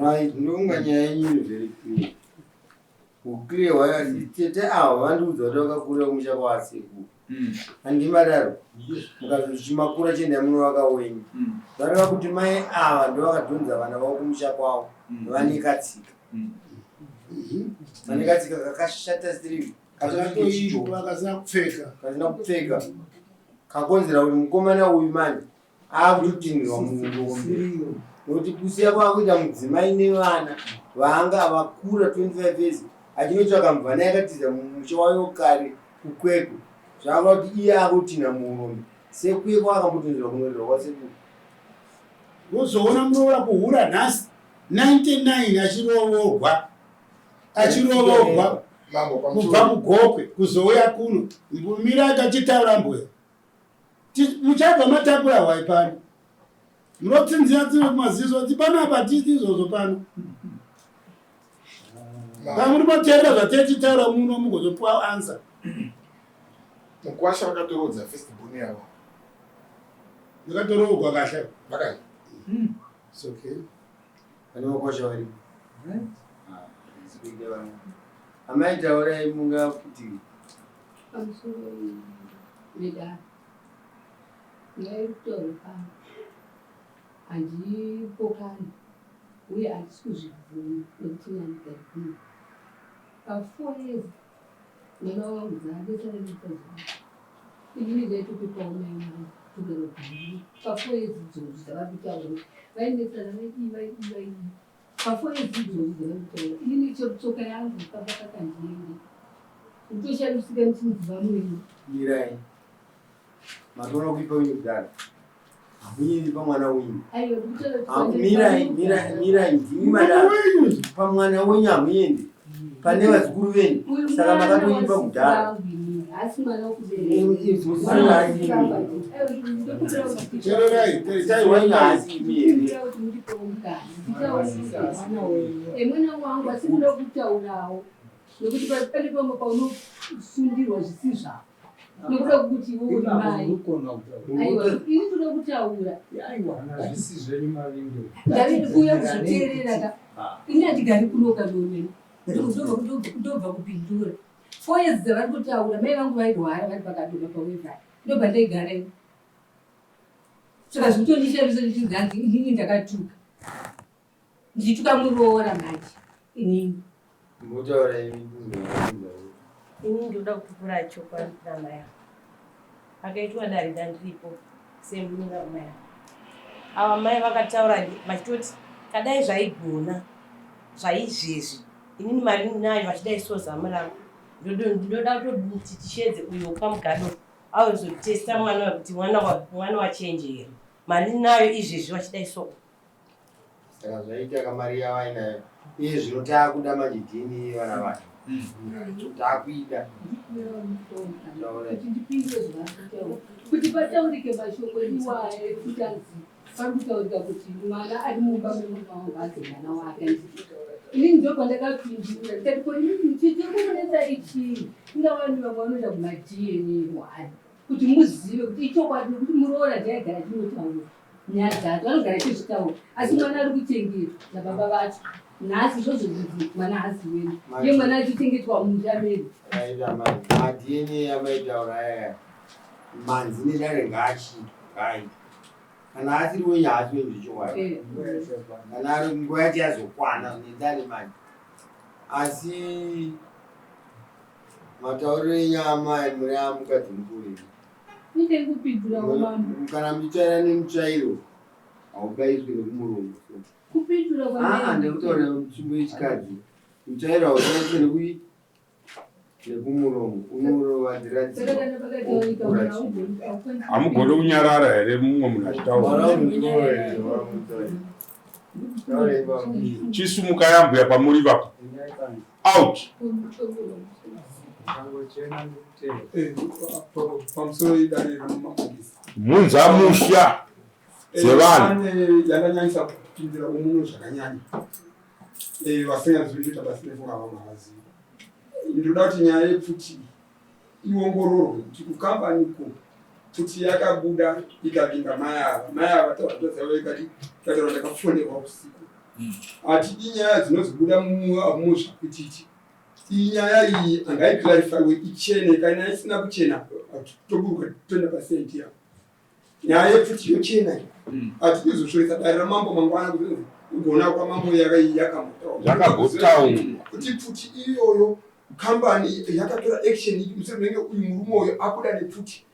[SPEAKER 4] Right, ndonga nyaya yenyu iri very clear. Uclear hwayo asi tete ava vandiudza kuti vakakurira kumusha kwasekuru. Handimadaro. Mukazochimakura chiendai munovaka wenyu. Vareva kuti mai ava ndovakadhonza vana vavo kumusha kwavo vane katsika. Vane katsika kakashata siri
[SPEAKER 3] Kakatoitwa kasina kupfeka.
[SPEAKER 4] Kasina kupfeka. Kakonzera kuti mukomana uyu manje akutotinhirwa murume nokuti kusiya kwaakuita mudzimai nevana vaanga vakura 25 years achinotsvaka mvana yakatiza mumusha wayo kare kukwekwe zvaakuda kuti iye akutinha muurombe sekuye kwaakambotinzirwa kunorerwa kwasekuru.
[SPEAKER 3] Wozoona muroora kuhura nhasi 99 achirovorwa achirovorwa kubva kugokwe kuzouya kuno mbumira akachitaura mbuya muchabva matakura hwai pano munotsinzira tsine kumaziso kuti pano apa titi izvozvo pano pamuri moteerera zvatetichitaura muno mugozopiwa answer.
[SPEAKER 9] Mukwasha vakatorodza first born yavo.
[SPEAKER 3] Yakatoroogwa kahle.
[SPEAKER 9] Vakai.
[SPEAKER 3] It's okay.
[SPEAKER 4] Pane vakwasha varipo. Amai taurai mungaputirwe.
[SPEAKER 10] Pamusoro vedare. Nyaya iri kutaurwa pano handipokani uye handisi kuzvibvuma nekuti ini handigari kuno. Pafour years mwana wangu dzaanetsana nemukadzi wangu inini ndaitopepawo mai vangu togara kugara pafour years idzodzo dzavari kutaura kuti vainetsana vaidii vaidii vaidii pafour years idzodzo dzavari kutaura inini chero tsoka yangu pamba pakandiende kutoshamisika ndichinzi vamwene.
[SPEAKER 4] Mirai. Matoona kuipa wenyu kudaro. Hamunyendi pamwana wenyu.
[SPEAKER 10] Aiwa ndikutaura kuti
[SPEAKER 4] Mirai, mirai, mirai ndimi madaro. Pamwana wenyu hamuendi. Pane vazukuru venyu saka makatoimba kudhara.
[SPEAKER 10] Haasi mwana wekuberekamwana wangu asi kuda kutaurawo nekuti pane pamwe paunosundirwa zvisi zvako nekuda kuti iwe uri mai. Aiwa, ini ndoda kutaura. Ndave kuuya kuzoteerera ka. Ini handigari kuno kadoneni. Ndobva kupindura. Four years dzavari kutaura mai vangu vairwara vari pakadoma pawevhari. Ndobva ndaigara ini. Saka zvekutondishamisa ndichinzi hanzi inini ndakatuka. Ndichituka muroora manje inini.
[SPEAKER 4] Mbotaura imi kunzwa.
[SPEAKER 11] Ini ndoda kupupura chokwadi kuna mai ava. Pakaitwa dare ndandiripo semunin'ina wamai ava. Ava mai vakataura vachitoti kadai zvaigona zvaizvezvi inini mari ndinayo vachidai so zamu rangu ndoda kutoti tisheedze uyo wekwaMugado auzotesta mwana kuti mwana wachenje here mari ndinayo izvezvi vachidai so.
[SPEAKER 4] Saka zvaita kamari yavainayo iye zvino taakuda manje DNA yevana vacho taakuida.
[SPEAKER 10] Kuti ndipindure zvavari kuti pataurike mashoko iwaya ekuti anzi pari kutaurika kuti mwana ari mumba memurume wangu hanzi mwana wake. Inini ndo pandakapindura ndikati ko inini chiri kumunetsa ichii inga vanhu vamwe vanoenda kumaDNA wani kuti muzive kuti ichokwadi nekuti muroora ndiye aigara achinotaura nyaya dzacho anogara achizvitaura asi mwana ari kuchengetwa nababa vacho nhasi zvozvo mwana hazi wedu iye mwana achichengetwa mumusha medu.
[SPEAKER 4] MaDNA amaitaura aya manzi nedare ngaachiitwa ngaaitwe kana asiri wenyu haasi wenyu zvechokwadi eh. kana ari nguva yacho yazokwana nedare manje asi matauriro enyu amai muri amukadzi mukuru Kana muchitsvaira nemutsvairo haubaiswi nekumuromo.
[SPEAKER 10] Kupindura
[SPEAKER 4] ah, ndikutaura tsvimbo yechikadzi. Mutsvairo haubaiswi nekui nekumuromo unorova dziradziro.
[SPEAKER 2] Hamugoni kunyarara here mumwe munhu achitaura? Chisumuka yambuya pamuri ipapo. Out. Mhunza musha dzevanhu.
[SPEAKER 12] Yandanyanyisa kupindira umuno zvakanyanya vasingazivi kuita basa nefunga vamwe havazivi. Ndinoda kuti nyaya yepfuti iongororwe kuti kukambani ko pfuti yakabuda ikavinga mai ava mai ava taura dzavo ikati ikataura ndakafonerwa usiku hatidi nyaya dzinozobuda muzvakutiti iyi nyaya iyi angaiclarifywe ichene kana isina kuchena toburuka toenda pasaidi yavo nyaya yepfuti yochena hatidi kuzoshoresa dare ramambo mangwana kuti ugona kwamambo
[SPEAKER 2] yakagotaurwa
[SPEAKER 12] kuti pfuti iyoyo kambani yakatora action ipi mushure menge uyu murume uyu abuda nepfuti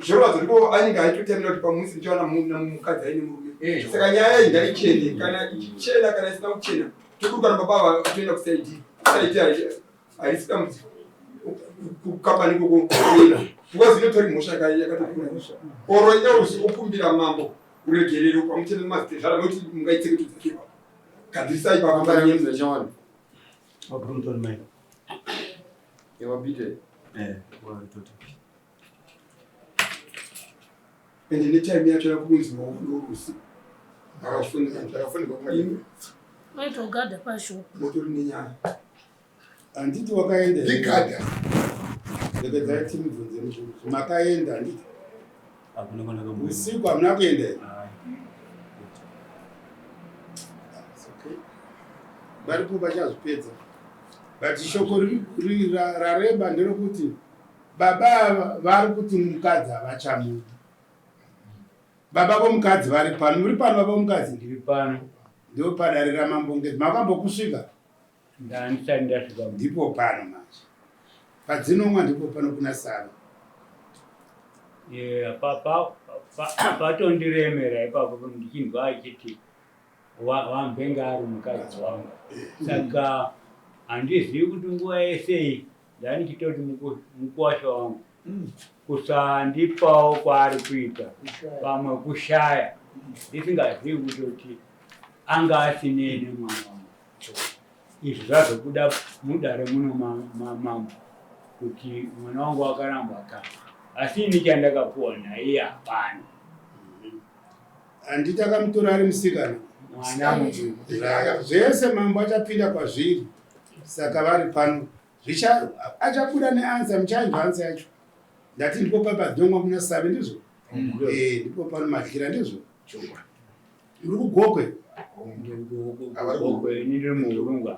[SPEAKER 12] zvorwadza ndipo anenge aitotamira kuti pamusi ndichawana mukadzi aine murume eh. saka nyaya iyi ngaichene kana ichichena kana isina kuchena toburuka nababa ava toenda kucid cid harisi dambudziko kukambani ikoko because inotori mhosva yakatokura oro else okumbira mambo uregerero pamwe chete nemazitezvara nokuti mungaitseketudza kepa gadzirisai
[SPEAKER 4] pakambaanyemzachawana
[SPEAKER 7] WaBrompton Mine.
[SPEAKER 4] YewaBite.
[SPEAKER 7] Eh, waitoti.
[SPEAKER 12] Ende netime yacho yakunzi maundorusi. Akafunga
[SPEAKER 9] akafunga kumwe.
[SPEAKER 1] Waitogada pasho.
[SPEAKER 12] Motori nenyaya.
[SPEAKER 3] Handiti wakaenda.
[SPEAKER 9] Ndigada.
[SPEAKER 3] Regedzai timubvunze mubvunzo. Makaenda handiti?
[SPEAKER 7] Hakuna kwandakabuda.
[SPEAKER 3] Usiku hamuna kuenda here? Varipo vachazvipedza. But shoko rareba nderekuti baba ava vari kuti mukadzi havachamudi. Baba vomukadzi vari pano. Muri pano baba vomukadzi?
[SPEAKER 5] Ndiri pano.
[SPEAKER 3] Ndipo padare ramambo Ngezi. Makambokusvika?
[SPEAKER 5] Ndandisati ndasvika.
[SPEAKER 3] Ndipo pano manje. Padzinomwa ndipo pano kuna Sara.
[SPEAKER 5] Yeah, patondiremera ipapo ndichinzwa achiti wambenga ari mukadzi wangu saka handizivi kuti nguva yese iyi ndandichitoti mukuwasha wangu kusandipawo kwaari kuita pamwe kushaya ndisingazivi kutoti anga asinei nemwana wangu. Izvi zvazobuda mudare muno mamambo kuti mwana wangu akarambwa ka, asi ini chandakapuwa naiye hapana.
[SPEAKER 3] Handiti akamutora ari musikana
[SPEAKER 5] mwana muduku.
[SPEAKER 3] Zvese mambo achapinda kwazviri, saka vari pano achabuda neansa, muchainzwa ansa yacho. Ndati ndipo papadhongwa kuna Save, ndizvo? Eh, ndipo pano madyira, ndizvo? Uri kuGokwe?
[SPEAKER 5] Gokwe, ini ndiri muUrungwe.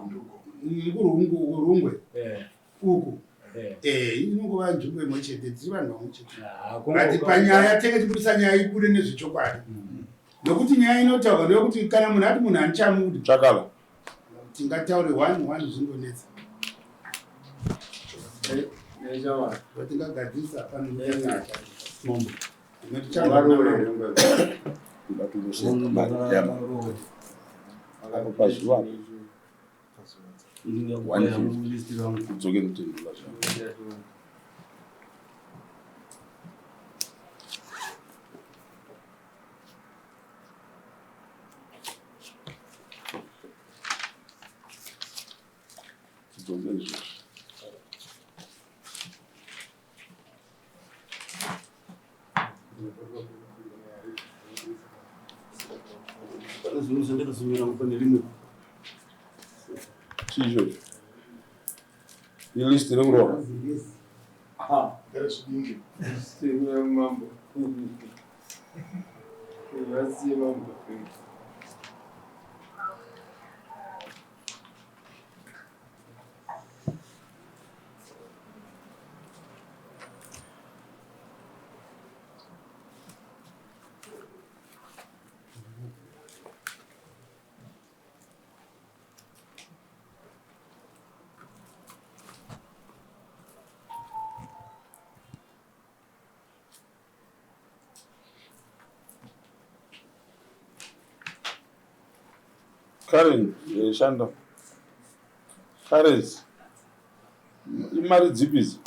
[SPEAKER 3] Urungwe uku? Eh, inongova nzvimbo imwe chete, tiri vanhu vamwe chete. But panyaya tenge tibudisa nyaya ibude nezvechokwadi, nokuti nyaya inotaurwa ndeyekuti kana munhu ati munhu handichamudi,
[SPEAKER 2] Chakala.
[SPEAKER 3] Tingataure one one, zvingonetsa. Vatingagadzirisa pano.
[SPEAKER 7] Mambo.
[SPEAKER 2] Pazuva udzoke notendula zvako. Tidzoke izvozvo.
[SPEAKER 7] Pane zvinhu zvandakazonyora pane rimwe.
[SPEAKER 2] Chii ichocho? Ilist rekurova?
[SPEAKER 4] Mambo. Vasiye mambo.
[SPEAKER 2] Karen, shanda. Currency. Imari dzipi idzi?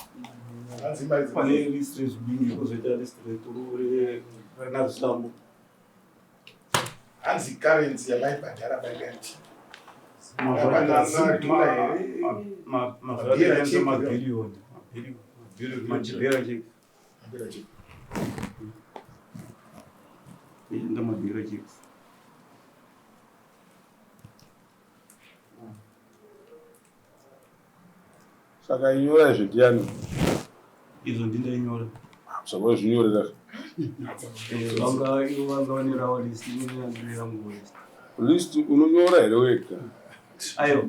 [SPEAKER 7] Pane list rezvibingi, kwozoita list renazvisambo.
[SPEAKER 9] Hanzi currency yamaibhadhara paikati
[SPEAKER 7] Mabhiriyoni, mabhera cheki. Enda mabhera cheki.
[SPEAKER 2] Saka inyora izvi ndiani?
[SPEAKER 7] Izvo ndindainyora.
[SPEAKER 2] Saka wazvinyorera.
[SPEAKER 7] Vanga ivo vanga vane ravo list, ini ndine rangu list.
[SPEAKER 2] List unonyora here wega?
[SPEAKER 7] Aiwa,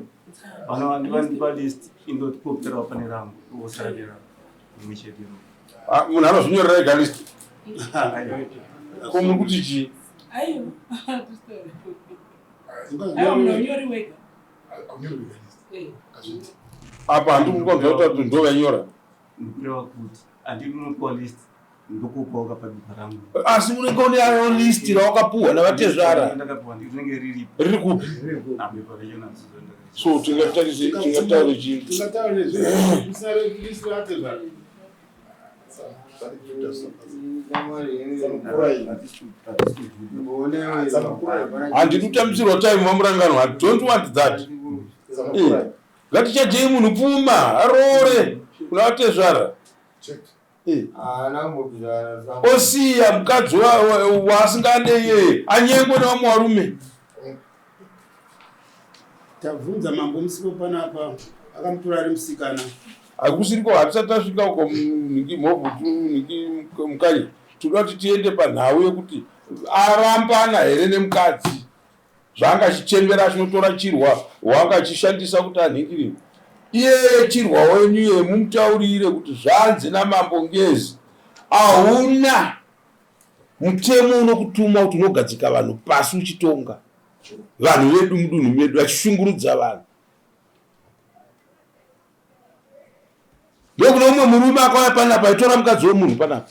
[SPEAKER 7] vana vandipa list, indotipoperawo pane rangu, vosara nerangu rimwe chete iro.
[SPEAKER 2] Ah, munhu anozvinyorera ega list? Ko muri kuti chii?
[SPEAKER 6] Aiwa, aiwa, munhu unyori wega.
[SPEAKER 2] Apa handiri kukonzwa kuti ndo vainyora.
[SPEAKER 7] Ndikureva kuti handiri unopiwa list, ndokupawo kapabepa rangu.
[SPEAKER 2] Asi unenge une ayo list rawakapuhwa navatezvara?
[SPEAKER 7] Ndakapiwa, rinenge riripo.
[SPEAKER 2] Riri kupi?
[SPEAKER 7] Abepa racho nadzo.
[SPEAKER 2] So tingatarise, tingataure chii?
[SPEAKER 3] Tingataure nezve usina list ratezvara.
[SPEAKER 2] Handidi kutambisirwa time, vaMurangano. I don't want that. Ngatichajei munhu pfuma aroore kuna vatezvara.
[SPEAKER 4] Haana kumbobvira.
[SPEAKER 2] Osiya mukadzi waasingade iyeye, anyengwe nevamwe varume.
[SPEAKER 3] Tabvunza mambo musipo panapa, akamutora ari musikana.
[SPEAKER 2] Hakusiriko, hatisati tasvika uko. Nhingi mhovhu, nhingi Mukanya, tinoda kuti tiende panhau yekuti arambana here nemukadzi, zvaanga achichembera achinotora chirwa wanga achishandisa kuti anhingirire iyeye. Chirwa wenyu iye, mumutaurire kuti zvanzi namambo Ngezi, hauna mutemo unokutuma kuti unogadzika vanhu pasi uchitonga vanhu vedu mudunhu medu vachishungurudza vanhu. Ndokune umwe murume akauya panapa aitora mukadzi wemunhu panapa.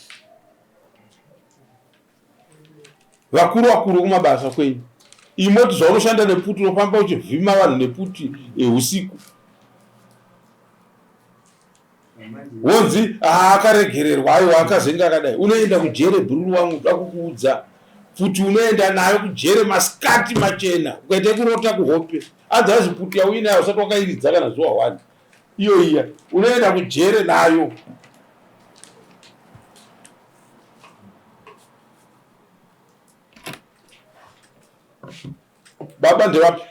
[SPEAKER 2] Vakuru vakuru kumabasa kwenyu, imoti zvaunoshanda nepfuti, unofamba uchivhima vanhu nepfuti usiku, wonzi akaregererwa, aiwa, akazenge akadai. Unoenda kujere, bhururu wangu, da kukuudza. Pfuti unoenda nayo kujere masikati machena ukaita kurota kuhope. Otherwise pfuti yauinayo usati wakairidza kana zuva one. Iyo iya unoenda kujere nayo. Baba ndevapi?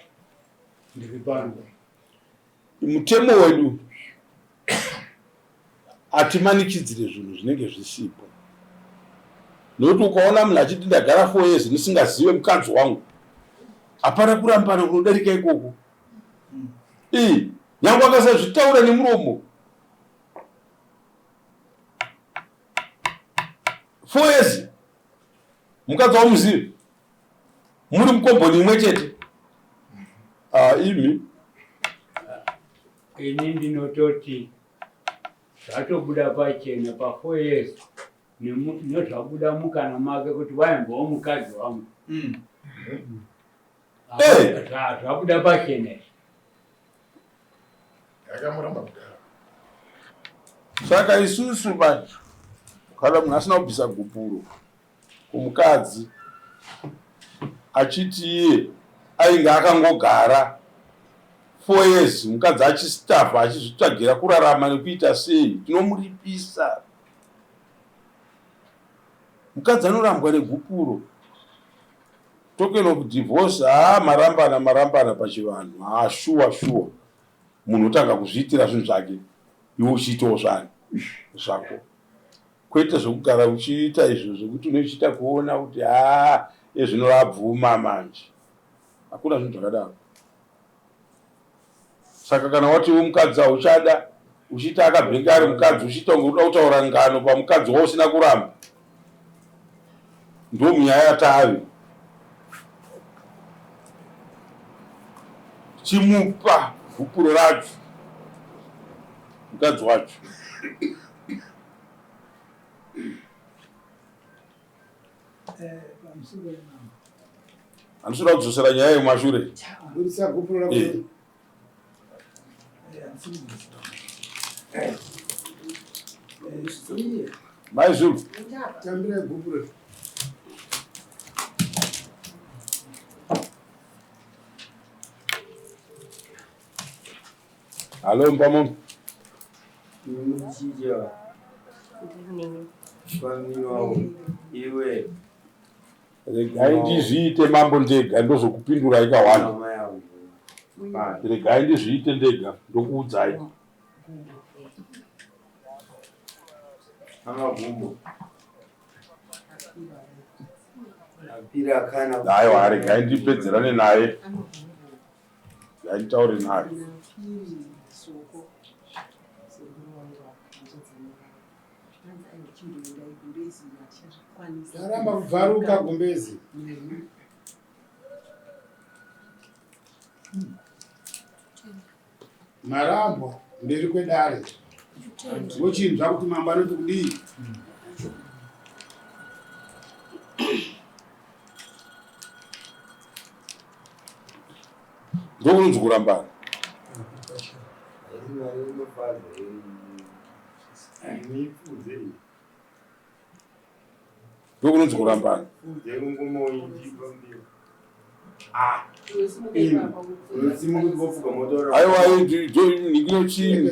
[SPEAKER 3] Ndiri pano.
[SPEAKER 2] Mutemo wedu hatimanikidzire zvinhu zvinenge zvisipo nokuti ukaona munhu achiti ndagara four years ndisingazive mukadzi wangu hapana kurambana kunodarika ikoko ii nyange akasazvitaura nemuromo four years mukadzi wamuzive muri mukomboni imwe chete ah, imi
[SPEAKER 5] ini ndinototi zvatobuda pachena pa four years nezvabuda mukana make kuti waimbowo mukadzi wangu mm. Zvabuda pachena izvi.
[SPEAKER 9] Yakamuramba kudaro.
[SPEAKER 2] Saka isusu manje kana munhu asina kubvisa gupuro kumukadzi achiti iye ainge akangogara four years mukadzi achistavha achizvitsvagira kurarama nekuita sei tinomuripisa mukadzi anorambwa negupuro Token of divorce haa marambana marambana pachivanhu haa shuwa shuwa munhu otanga kuzviitira zvinhu zvake iwe uchiitawo zvani zvako kwete zvekugara uchiita izvo zvekuti une uchiita kuona kuti haa ezvino vabvuma manje hakuna zvinhu zvakadaro Saka kana wati iwe mukadzi hauchada uchiita akabvenga ari mukadzi uchiita kunge unoda kutaura ngano pamukadzi wausina kuramba ndo munyaya yatave chimupa gupuro racho mukadzi wacho Handisi kuda kudzosera nyaya yemashure. Eh. Mai Zulu.
[SPEAKER 3] Tambira gupuro.
[SPEAKER 2] Halo mpamo. Regai ndizviite mambo ndega ndozokupindurai kawanda. Regai ndizviite ndega ndokuudzai. Aiwa regai ndipedzerane naye. Ngaitaure naye.
[SPEAKER 3] Yaramba kubvaruka gumbezi. Marambwa mberi kwedare. Wochinzwa kuti mambo anoti kudii?
[SPEAKER 2] Ndokunonzi kurambana. Ndokunonzi kurambana. Aiwa ndinochii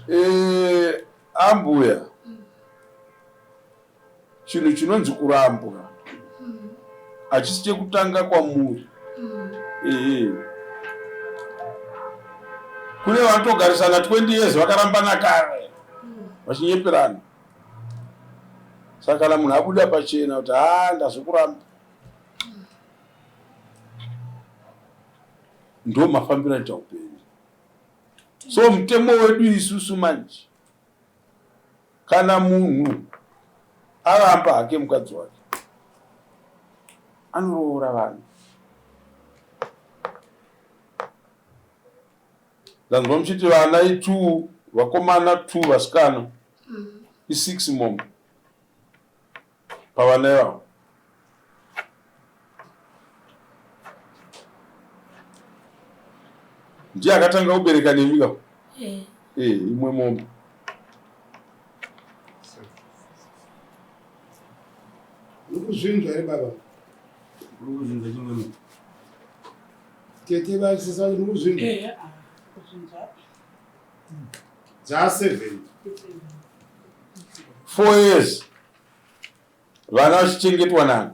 [SPEAKER 2] eh, ambuya Chinhu chinonzi kurambwa hachisi chekutanga kwamuri. Ehe. Kune vanotogarisana 20 years vakarambana kare vachinyeperana. Saka kana munhu abuda pachena kuti haa ndazokuramba ndo mafambiro anoita upenyu. So mutemo wedu isusu manje Kana munhu aramba hake mukadzi wake anoroora vanhu. Ndanzwa muchiti vana itwo vakomana two vasikana isix mombe pavana ivavo. Ndiye akatanga kubereka nemi ka? Eh. Eh, imwe mombe.
[SPEAKER 3] Kuzvinzwa here baba?
[SPEAKER 7] Uri kuzvinzwa chimwe.
[SPEAKER 3] Tete vasisa muri kuzvinzwa?
[SPEAKER 6] Ehe, ah, kuzvinzwa.
[SPEAKER 3] Dza 7.
[SPEAKER 2] 4 years vana vachichengetwa nani?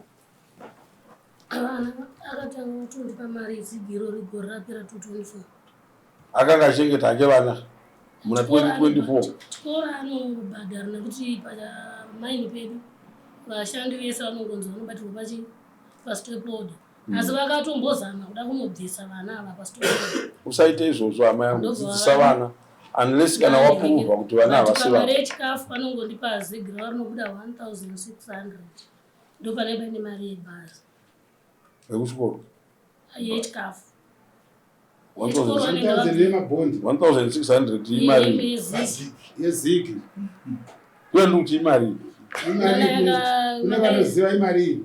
[SPEAKER 1] Vana akatanga kutondipa mari yetsigiro rigore rapera 224.
[SPEAKER 2] Akanga achichengeta hake vana muna 2024.
[SPEAKER 1] Chikoro anongobhadhara nekuti pamaini pedu vashandi vese vanongonzi vanobatirwa pachi pastop order. Asi vakatombozama kuda kunobvisa vana ava pastop order.
[SPEAKER 2] Usaite izvozvo hama yangu, dzidzisa vana unless kana wapuruvha kuti vana havasi
[SPEAKER 1] Mari
[SPEAKER 2] vako.
[SPEAKER 1] yechikafu vanongondipa zigi ravo rinobuda 1600 ndopane paine mari yebhazi
[SPEAKER 2] Rekuchikoro.
[SPEAKER 1] yechikafu.
[SPEAKER 2] 1600 imari.
[SPEAKER 3] Yezigi.
[SPEAKER 2] Kuenda kuti imari.
[SPEAKER 3] Imari. Kune vanoziva imari iyi.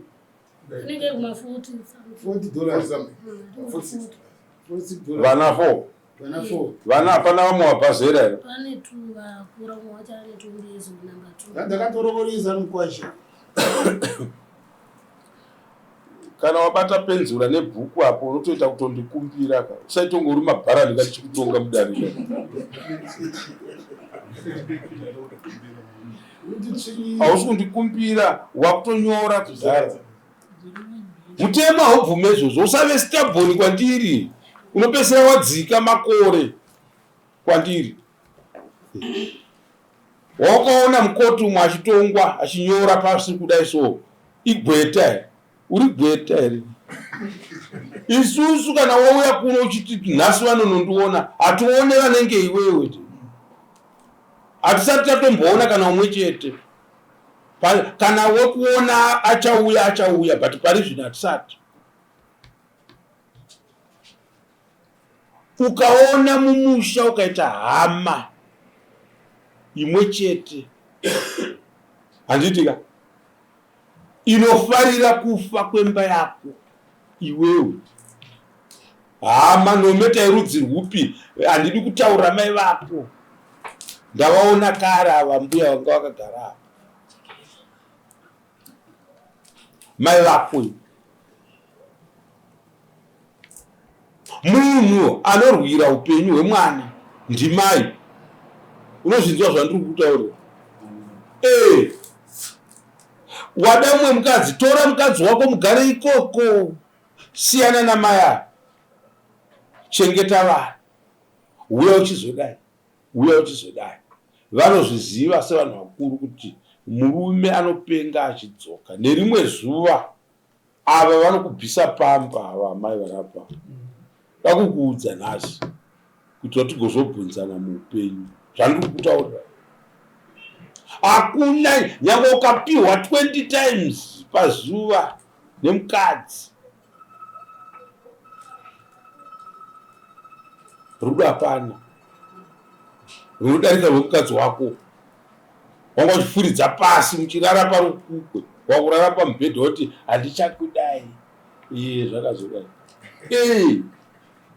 [SPEAKER 1] Inenge kuma 40
[SPEAKER 3] $40. $46.
[SPEAKER 2] Vana 4.
[SPEAKER 3] Vana 4.
[SPEAKER 2] Vana hapana vamwe vabva zera here?
[SPEAKER 1] Pane two vakura umwe wacho ane 20 years old number two.
[SPEAKER 3] Ndakatorovoresa mukwasha.
[SPEAKER 2] Kana wabata penzura nebhuku apo unotoita kutondikumbira ka. Usaitonge uri mabharani ka tichikutonga mudarika. Hausi kundikumbira wakutonyora kudhara. Mutemo haubvume izvozvo, usave stubborn kwandiri. Unopedzisira wadzika makore kwandiri. Wakaona mukoti umwe achitongwa achinyora pasi kudai so igweta here? Uri gweta here? Isusu kana wauya kuno uchiti nhasi vanonondiona, hatione vanenge iwewe. Hatisati tatomboona kana umwe chete. Kana wekuona achauya achauya, but pari zvino hatisati. Ukaona mumusha ukaita hama imwe chete, handiti ka, inofarira kufa kwemba yako iwewe, hama nometa yerudzi rwupi, handidi kutaura mai vako, ndavaona kare ava mbuya vanga vakagara apa, mai vako iwe. Munhu anorwira upenyu hwemwana ndimai. Unozvinzwa zvandiri kutaura? Eh. Wada mumwe mukadzi, tora mukadzi wako mugare ikoko. Siyana namai ava. Chengeta vana. Uya uchizodai. Uya uchizodai. Vanozviziva sevanhu vakuru kuti murume anopenga achidzoka. Nerimwe zuva ava vanokubvisa pamba ava amai varapa dakukuudza nhasi kuitira tigozobvunzana muupenyu zvandiri kutaurira hakuna nyange ukapiwa 20 times pazuva nemukadzi rudo hapana runodarika rwemukadzi wako wanga uchifuridza pasi muchirara parukukwe wakurara pamubhedha woti handichakudai iye zvakazodai ee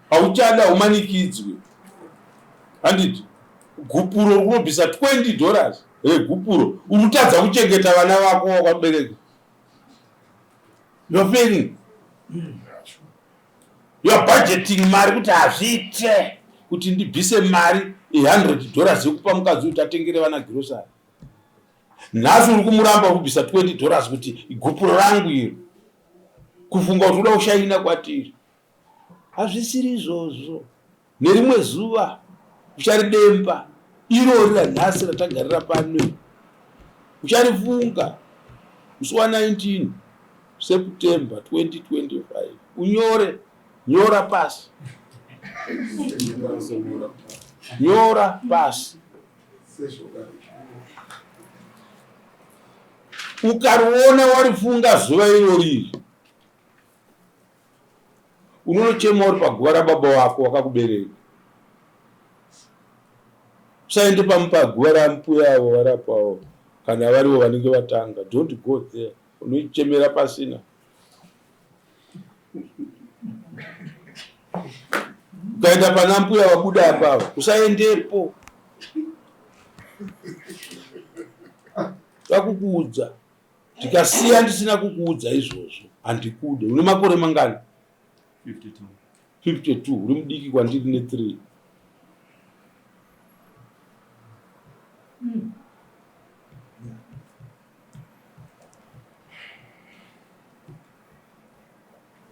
[SPEAKER 2] hauchada umanikidzwe handiti gupuro uri kunobvisa 20 dollars regupuro uri kutadza kuchengeta vana vako wakabereka. You're failing. You're budgeting mari kuti hazviite kuti ndibvise mari 100 dollars yekupa mukadzi kuti atengere vana girosari. Nhasi uri kumuramba kubvisa 20 dollars kuti gupuro rangu iro, kufunga kuti uda kushaina kwatiri. Hazvisiri izvozvo. Nerimwe zuva ucharidemba irori ranhasi ratagarira pano, ucharifunga musi wa 19 September 2025. Unyore, nyora pasi, nyora pasi. Ukariona warifunga zuva irori, unonochema uri paguva rababa wako wakakubereka. Usaende paguva rambuya avo varapavo, kana varivo vanenge vatanga. Don't go there, unochemera pasina. Ukaenda pana mbuya vabuda apavo, usaendepo. Vakukuudza. Ndikasiya ndisina kukuudza izvozvo handikude. Une makore mangani?
[SPEAKER 7] 52.
[SPEAKER 2] 52 uri mudiki kwandiri ne 3.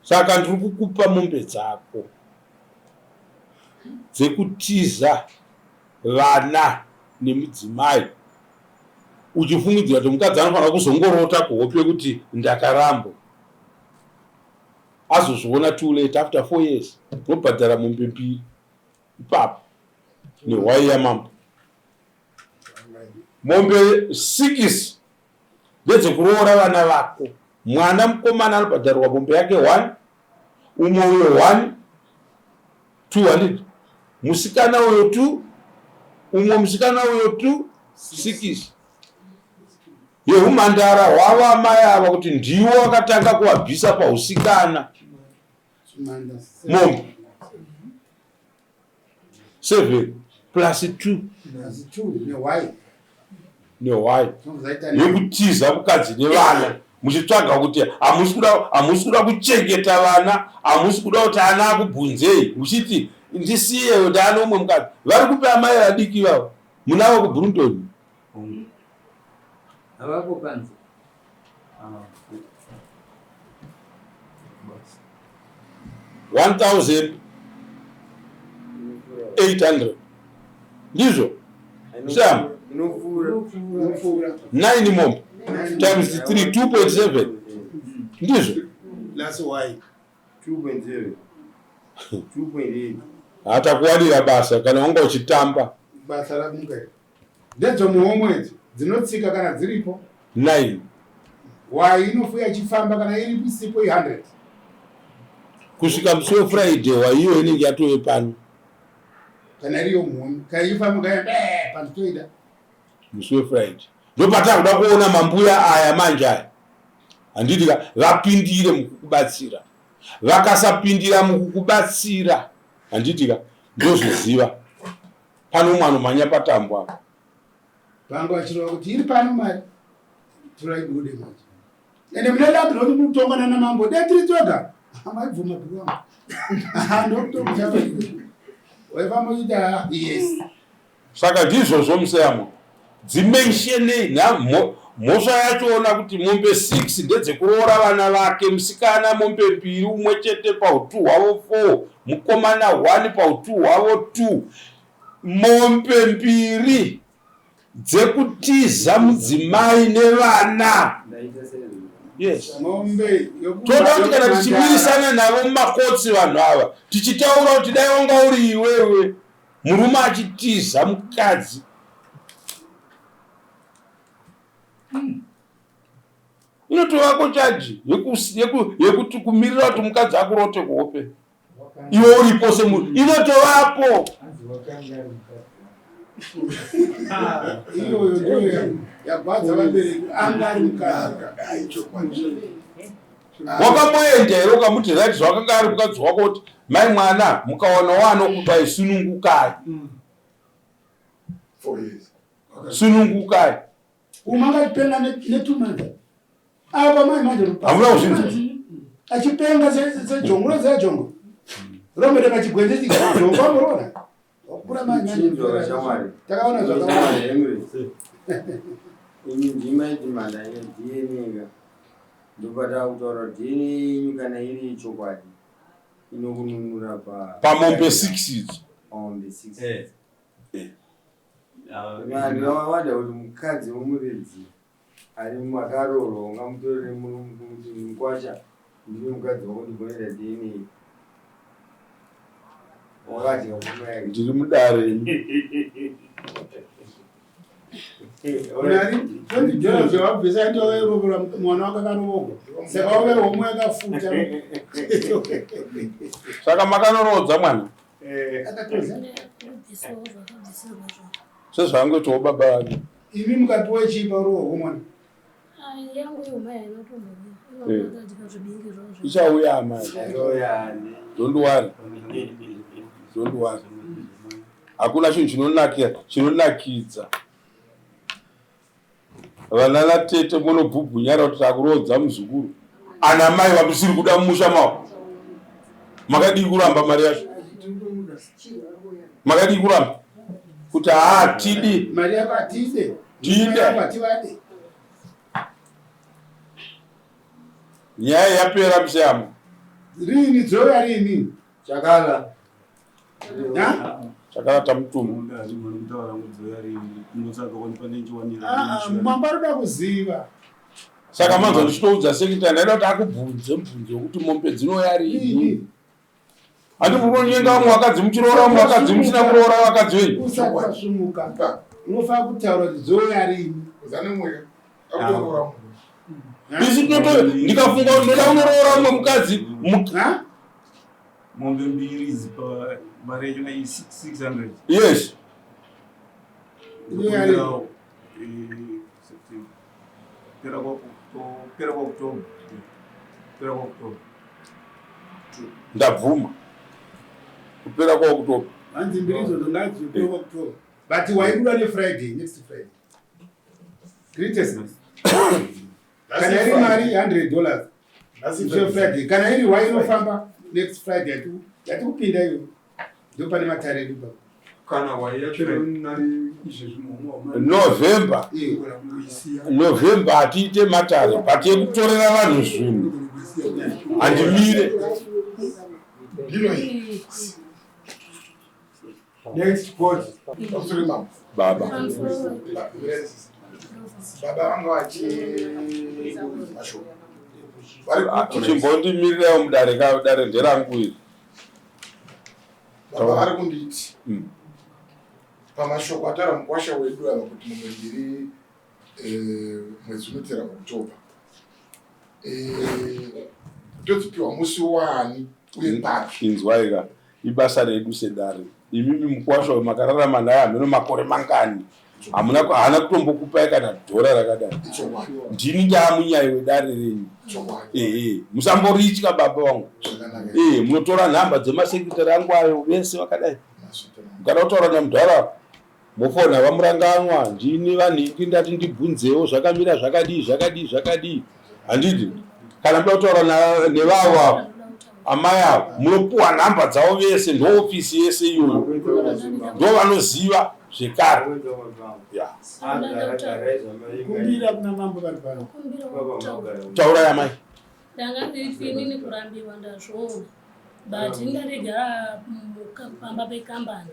[SPEAKER 2] Saka ndiri kukupa mombe dzako dzekutiza vana nemudzimai uchifungidzira kuti mukadzi anofanira kuzongorota kuhope kuti ndakarambwa azozviona too late after 4 years unobhadhara mombe mbiri ipapo nehwai yamambo. Mombe 6 ndedzekuroora vana vako. Mwana mukomana anobhadharirwa mombe yake 1, umwe uyo 1, 2 handiti? Musikana uyo 2, umwe musikana uyo 2, 6. Yehumhandara hwavo amai ava kuti ndiwo akatanga kuvabvisa pahusikana. Mombe 7 plus 2 nehwai yekutiza mukadzi nevana muchitsvaga kuti hamusi kuda kuchengeta vana, hamusi kuda kuti ana akubvunzei, muchiti ndisiye ndaane umwe mukadzi. Vari kupi amai vadiki ivavo? Munavo kuBrunton?
[SPEAKER 8] Havako panze.
[SPEAKER 2] 1800 ndizvo sam 9 mombe times 3 2.7 ndizvo hatakuwanira basa kana wanga uchitamba
[SPEAKER 3] basa ramuka Ndedzomuhomwe idzo dzinotsika kana dziripo.
[SPEAKER 2] 9.
[SPEAKER 3] Hwai inofuya ichifamba kana iripo isipo i100.
[SPEAKER 2] Kusvika musi weFriday hwai iyo inenge yatove pano.
[SPEAKER 3] Kana iri yomuhomwe kana ichifamba kaya bee panhu toida.
[SPEAKER 2] Musi weFriday ndopatakuda kuona mambuya aya manje aya handiti ka vapindire mukukubatsira vakasapindira mukukubatsira handiti ka ndozviziva Pane umwe anomhanya patambo apa.
[SPEAKER 3] Vanga vachirova kuti iri pano mari. Torai bude manje. Ende mune luck nokuti muri kutonga nana mambo. Dai tiri toga. Maibvuma bhuku wangu. Ndokutokuta. Waifamba uchiita yes.
[SPEAKER 2] Saka ndizvozvo museyamwa. Dzimentionei mhosva yacho ona kuti mombe 6 ndedzekuroora vana vake musikana mombe mbiri umwe chete pautu hwavo 4 mukomana 1 pautu hwavo 2 mombe mbiri dzekutiza mudzimai nevana yes toda kuti kana tichimirisana navo mumakotsi vanhu ava tichitaura kuti dai wanga uri iwewe murume achitiza mukadzi inotovako chaji yekuti kumirira kuti mukadzi akurote kuhope iwe uripo semunhu inotovapo
[SPEAKER 3] iyoyo ndiyo yagwadza vabereki anga ari mukadzi
[SPEAKER 2] Wakamboenda here ukamuti right zvawakanga ari mukadzi wako kuti mai mwana mukawana waanokupai sunungukai. Sunungukai.
[SPEAKER 3] Umwe akapenga ne 2 months. Apa mai manje
[SPEAKER 2] hamuna kuzvinzwa.
[SPEAKER 3] Achipenga sejongo roziva jongo. Rombe pachigwenzi chijongo amurona. Wakura mai manje. Takaona zvakawanda.
[SPEAKER 4] Ini ndima idimanda yeDNA ka. Ndopatakutaura kuti DNA yenyu kana iri yechokwadi inokununura pa
[SPEAKER 2] pamombe 6 idzo.
[SPEAKER 4] Pamombe 6. Eh. Eh. Vanhu vakawanda kuti mukadzi wemuridzi ari makaroorwa ungamutorere kuti mukwasha ndine mukadzi wako ndigonoita DNA. Wakadya pfuma yake.
[SPEAKER 2] Ndiri mudare.
[SPEAKER 3] Mari 20 dollars yawabvisa ndo wairovora mwana wako akarovorwa saka wave homwe yakafuta.
[SPEAKER 2] Saka makanoroodza mwana?
[SPEAKER 3] Akatoza.
[SPEAKER 2] Sezvaangoitawo baba vake.
[SPEAKER 3] Imi mukapiwa chii paroorwa mwana?
[SPEAKER 2] Ichauya amai. Don't worry. Don't worry. Hakuna chinhu chinonakira chinonakidza. Vana natete munobhubhunyara kuti takuroodza muzukuru. Ana mai vamusiri kuda mumusha mavo. Makadii kuramba mari yacho? Makadii kuramba? Kuti haa tidi.
[SPEAKER 3] Mari yako hatide.
[SPEAKER 2] Tide.
[SPEAKER 3] Hativade.
[SPEAKER 2] Nyaya yapera museyamo.
[SPEAKER 3] Rini dzouya rini?
[SPEAKER 4] Chakala.
[SPEAKER 2] Chakala tamutuma.
[SPEAKER 3] Mambo arikuda kuziva.
[SPEAKER 2] Saka manzwa ndichitoudza sekretary ndaida kuti akubvunze mubvunzo wekuti mombe dzinouya rini. Handi muri kunyenga vamwe vakadzi muchiroora vamwe vakadzi musina kuroora vakadzi venyu.
[SPEAKER 3] Usati wasumuka. Unofanira kutaura kuti dzouya rini.
[SPEAKER 2] Isu tinoto ndikafunga kuti ndoda kunoroora mumwe mukadzi.
[SPEAKER 7] Mombe mbiri idzi pamari yacho na 600.
[SPEAKER 2] Yes.
[SPEAKER 7] Ndokumbirawo, September. Kupera kwa October. Kupera kwa October.
[SPEAKER 2] Ndabvuma. Kupera kwa October.
[SPEAKER 3] Hanzi mbiri idzo ndongadzo kupera kwa October. But waibuda neFriday, next Friday. Greatest. Kana iri mari $100. Ndiyo Friday. Kana iri wai inofamba next Friday yatikupinda iyo. Ndopane matare edu baba.
[SPEAKER 12] Kana wai yacho nari izvezvi muhomwe
[SPEAKER 2] November. November hatiite matare but yekutorera vanhu zvinhu handimire.
[SPEAKER 12] Next court.
[SPEAKER 2] Baba.
[SPEAKER 9] Baba vanga vachi mashoko.
[SPEAKER 2] Chimbondimirirawo mudare ka dare nderangu iri.
[SPEAKER 9] Baba vari kunditi pamashoko ataura mukwasha wedu ava kuti mombe mbiri mwedzi unotera October. Todzipiwa musi wani uye papi?
[SPEAKER 2] Inzwai ka ibasa redu sedare. Imimi mukwasha uyu makararama naye hameno makore mangani. Hamuna haana kutombokupai kana dhora rakadai. Ndini ndaamunyai wedare renyu. Ehe, musamboritya baba vangu. Ehe, munotora nhamba dzemasekretari angu ayo vese vakadai. Mukada kutaura namudhara mofona vamuranganwa ndini vanhingi ndati ndibvunzewo zvakamira zvakadii zvakadii zvakadii. Handiti kana muda kutaura nevavo ava amai ava munopuwa nhamba dzavo vese ndoofisi yese iyoyo ndo vanoziva zvekare.
[SPEAKER 3] Kumbira kuna mambo vari pano.
[SPEAKER 2] Taurai amai.
[SPEAKER 1] Ndanga ndiri inini kurambiwa ndazviona but ndaregera pamba pekambani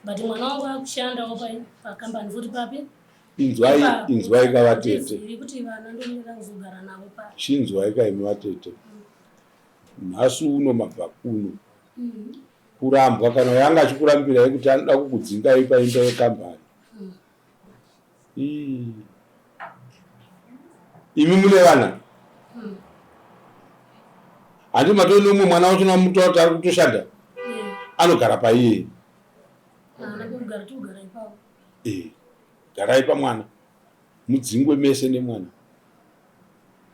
[SPEAKER 1] but mwana wangu akushandawo pakambani futi papi.
[SPEAKER 2] Inzwai inzwai ka vatete.
[SPEAKER 1] Handizivi kuti vana ndomira kuzogara navo papi.
[SPEAKER 2] Chinzwai ka imi vatete. Nhasi uno mabva kuno. Kurambwa kana yanga achikurambirai kuti anoda kukudzingai paimba yekambani. Imi mune vana? Handi matoi neumwe mwana wacho namutora kuti ari kutoshanda? Anogara paiye. Garai pamwana. Mudzingwe mese nemwana.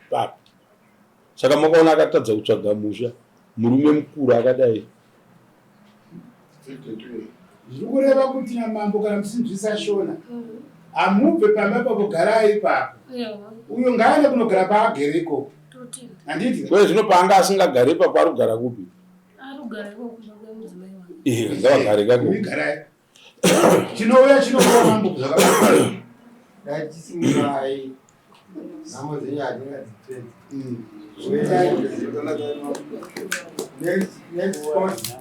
[SPEAKER 2] Papi. Saka makaona akatadza kutsvaga musha murume mukuru akadai.
[SPEAKER 3] Zviri kureva kuti namambo kana musinzwisa shona hamubve pamba ipapo garai ipapo. Uyo ngaaende kunogara paagere ikoko. Handiti?
[SPEAKER 2] Kwe zvino paanga asingagari ipapo ari kugara kupi?
[SPEAKER 1] Ari kugara ikoko kumba kwemudzimai wangu.
[SPEAKER 2] Ngavagare ikako.
[SPEAKER 3] Garai. Chinouya chinokuwa mambo zvakanaka.
[SPEAKER 4] Dai tisimukai. Nhamo dzenyu hatingadzipedzi. Next, next court.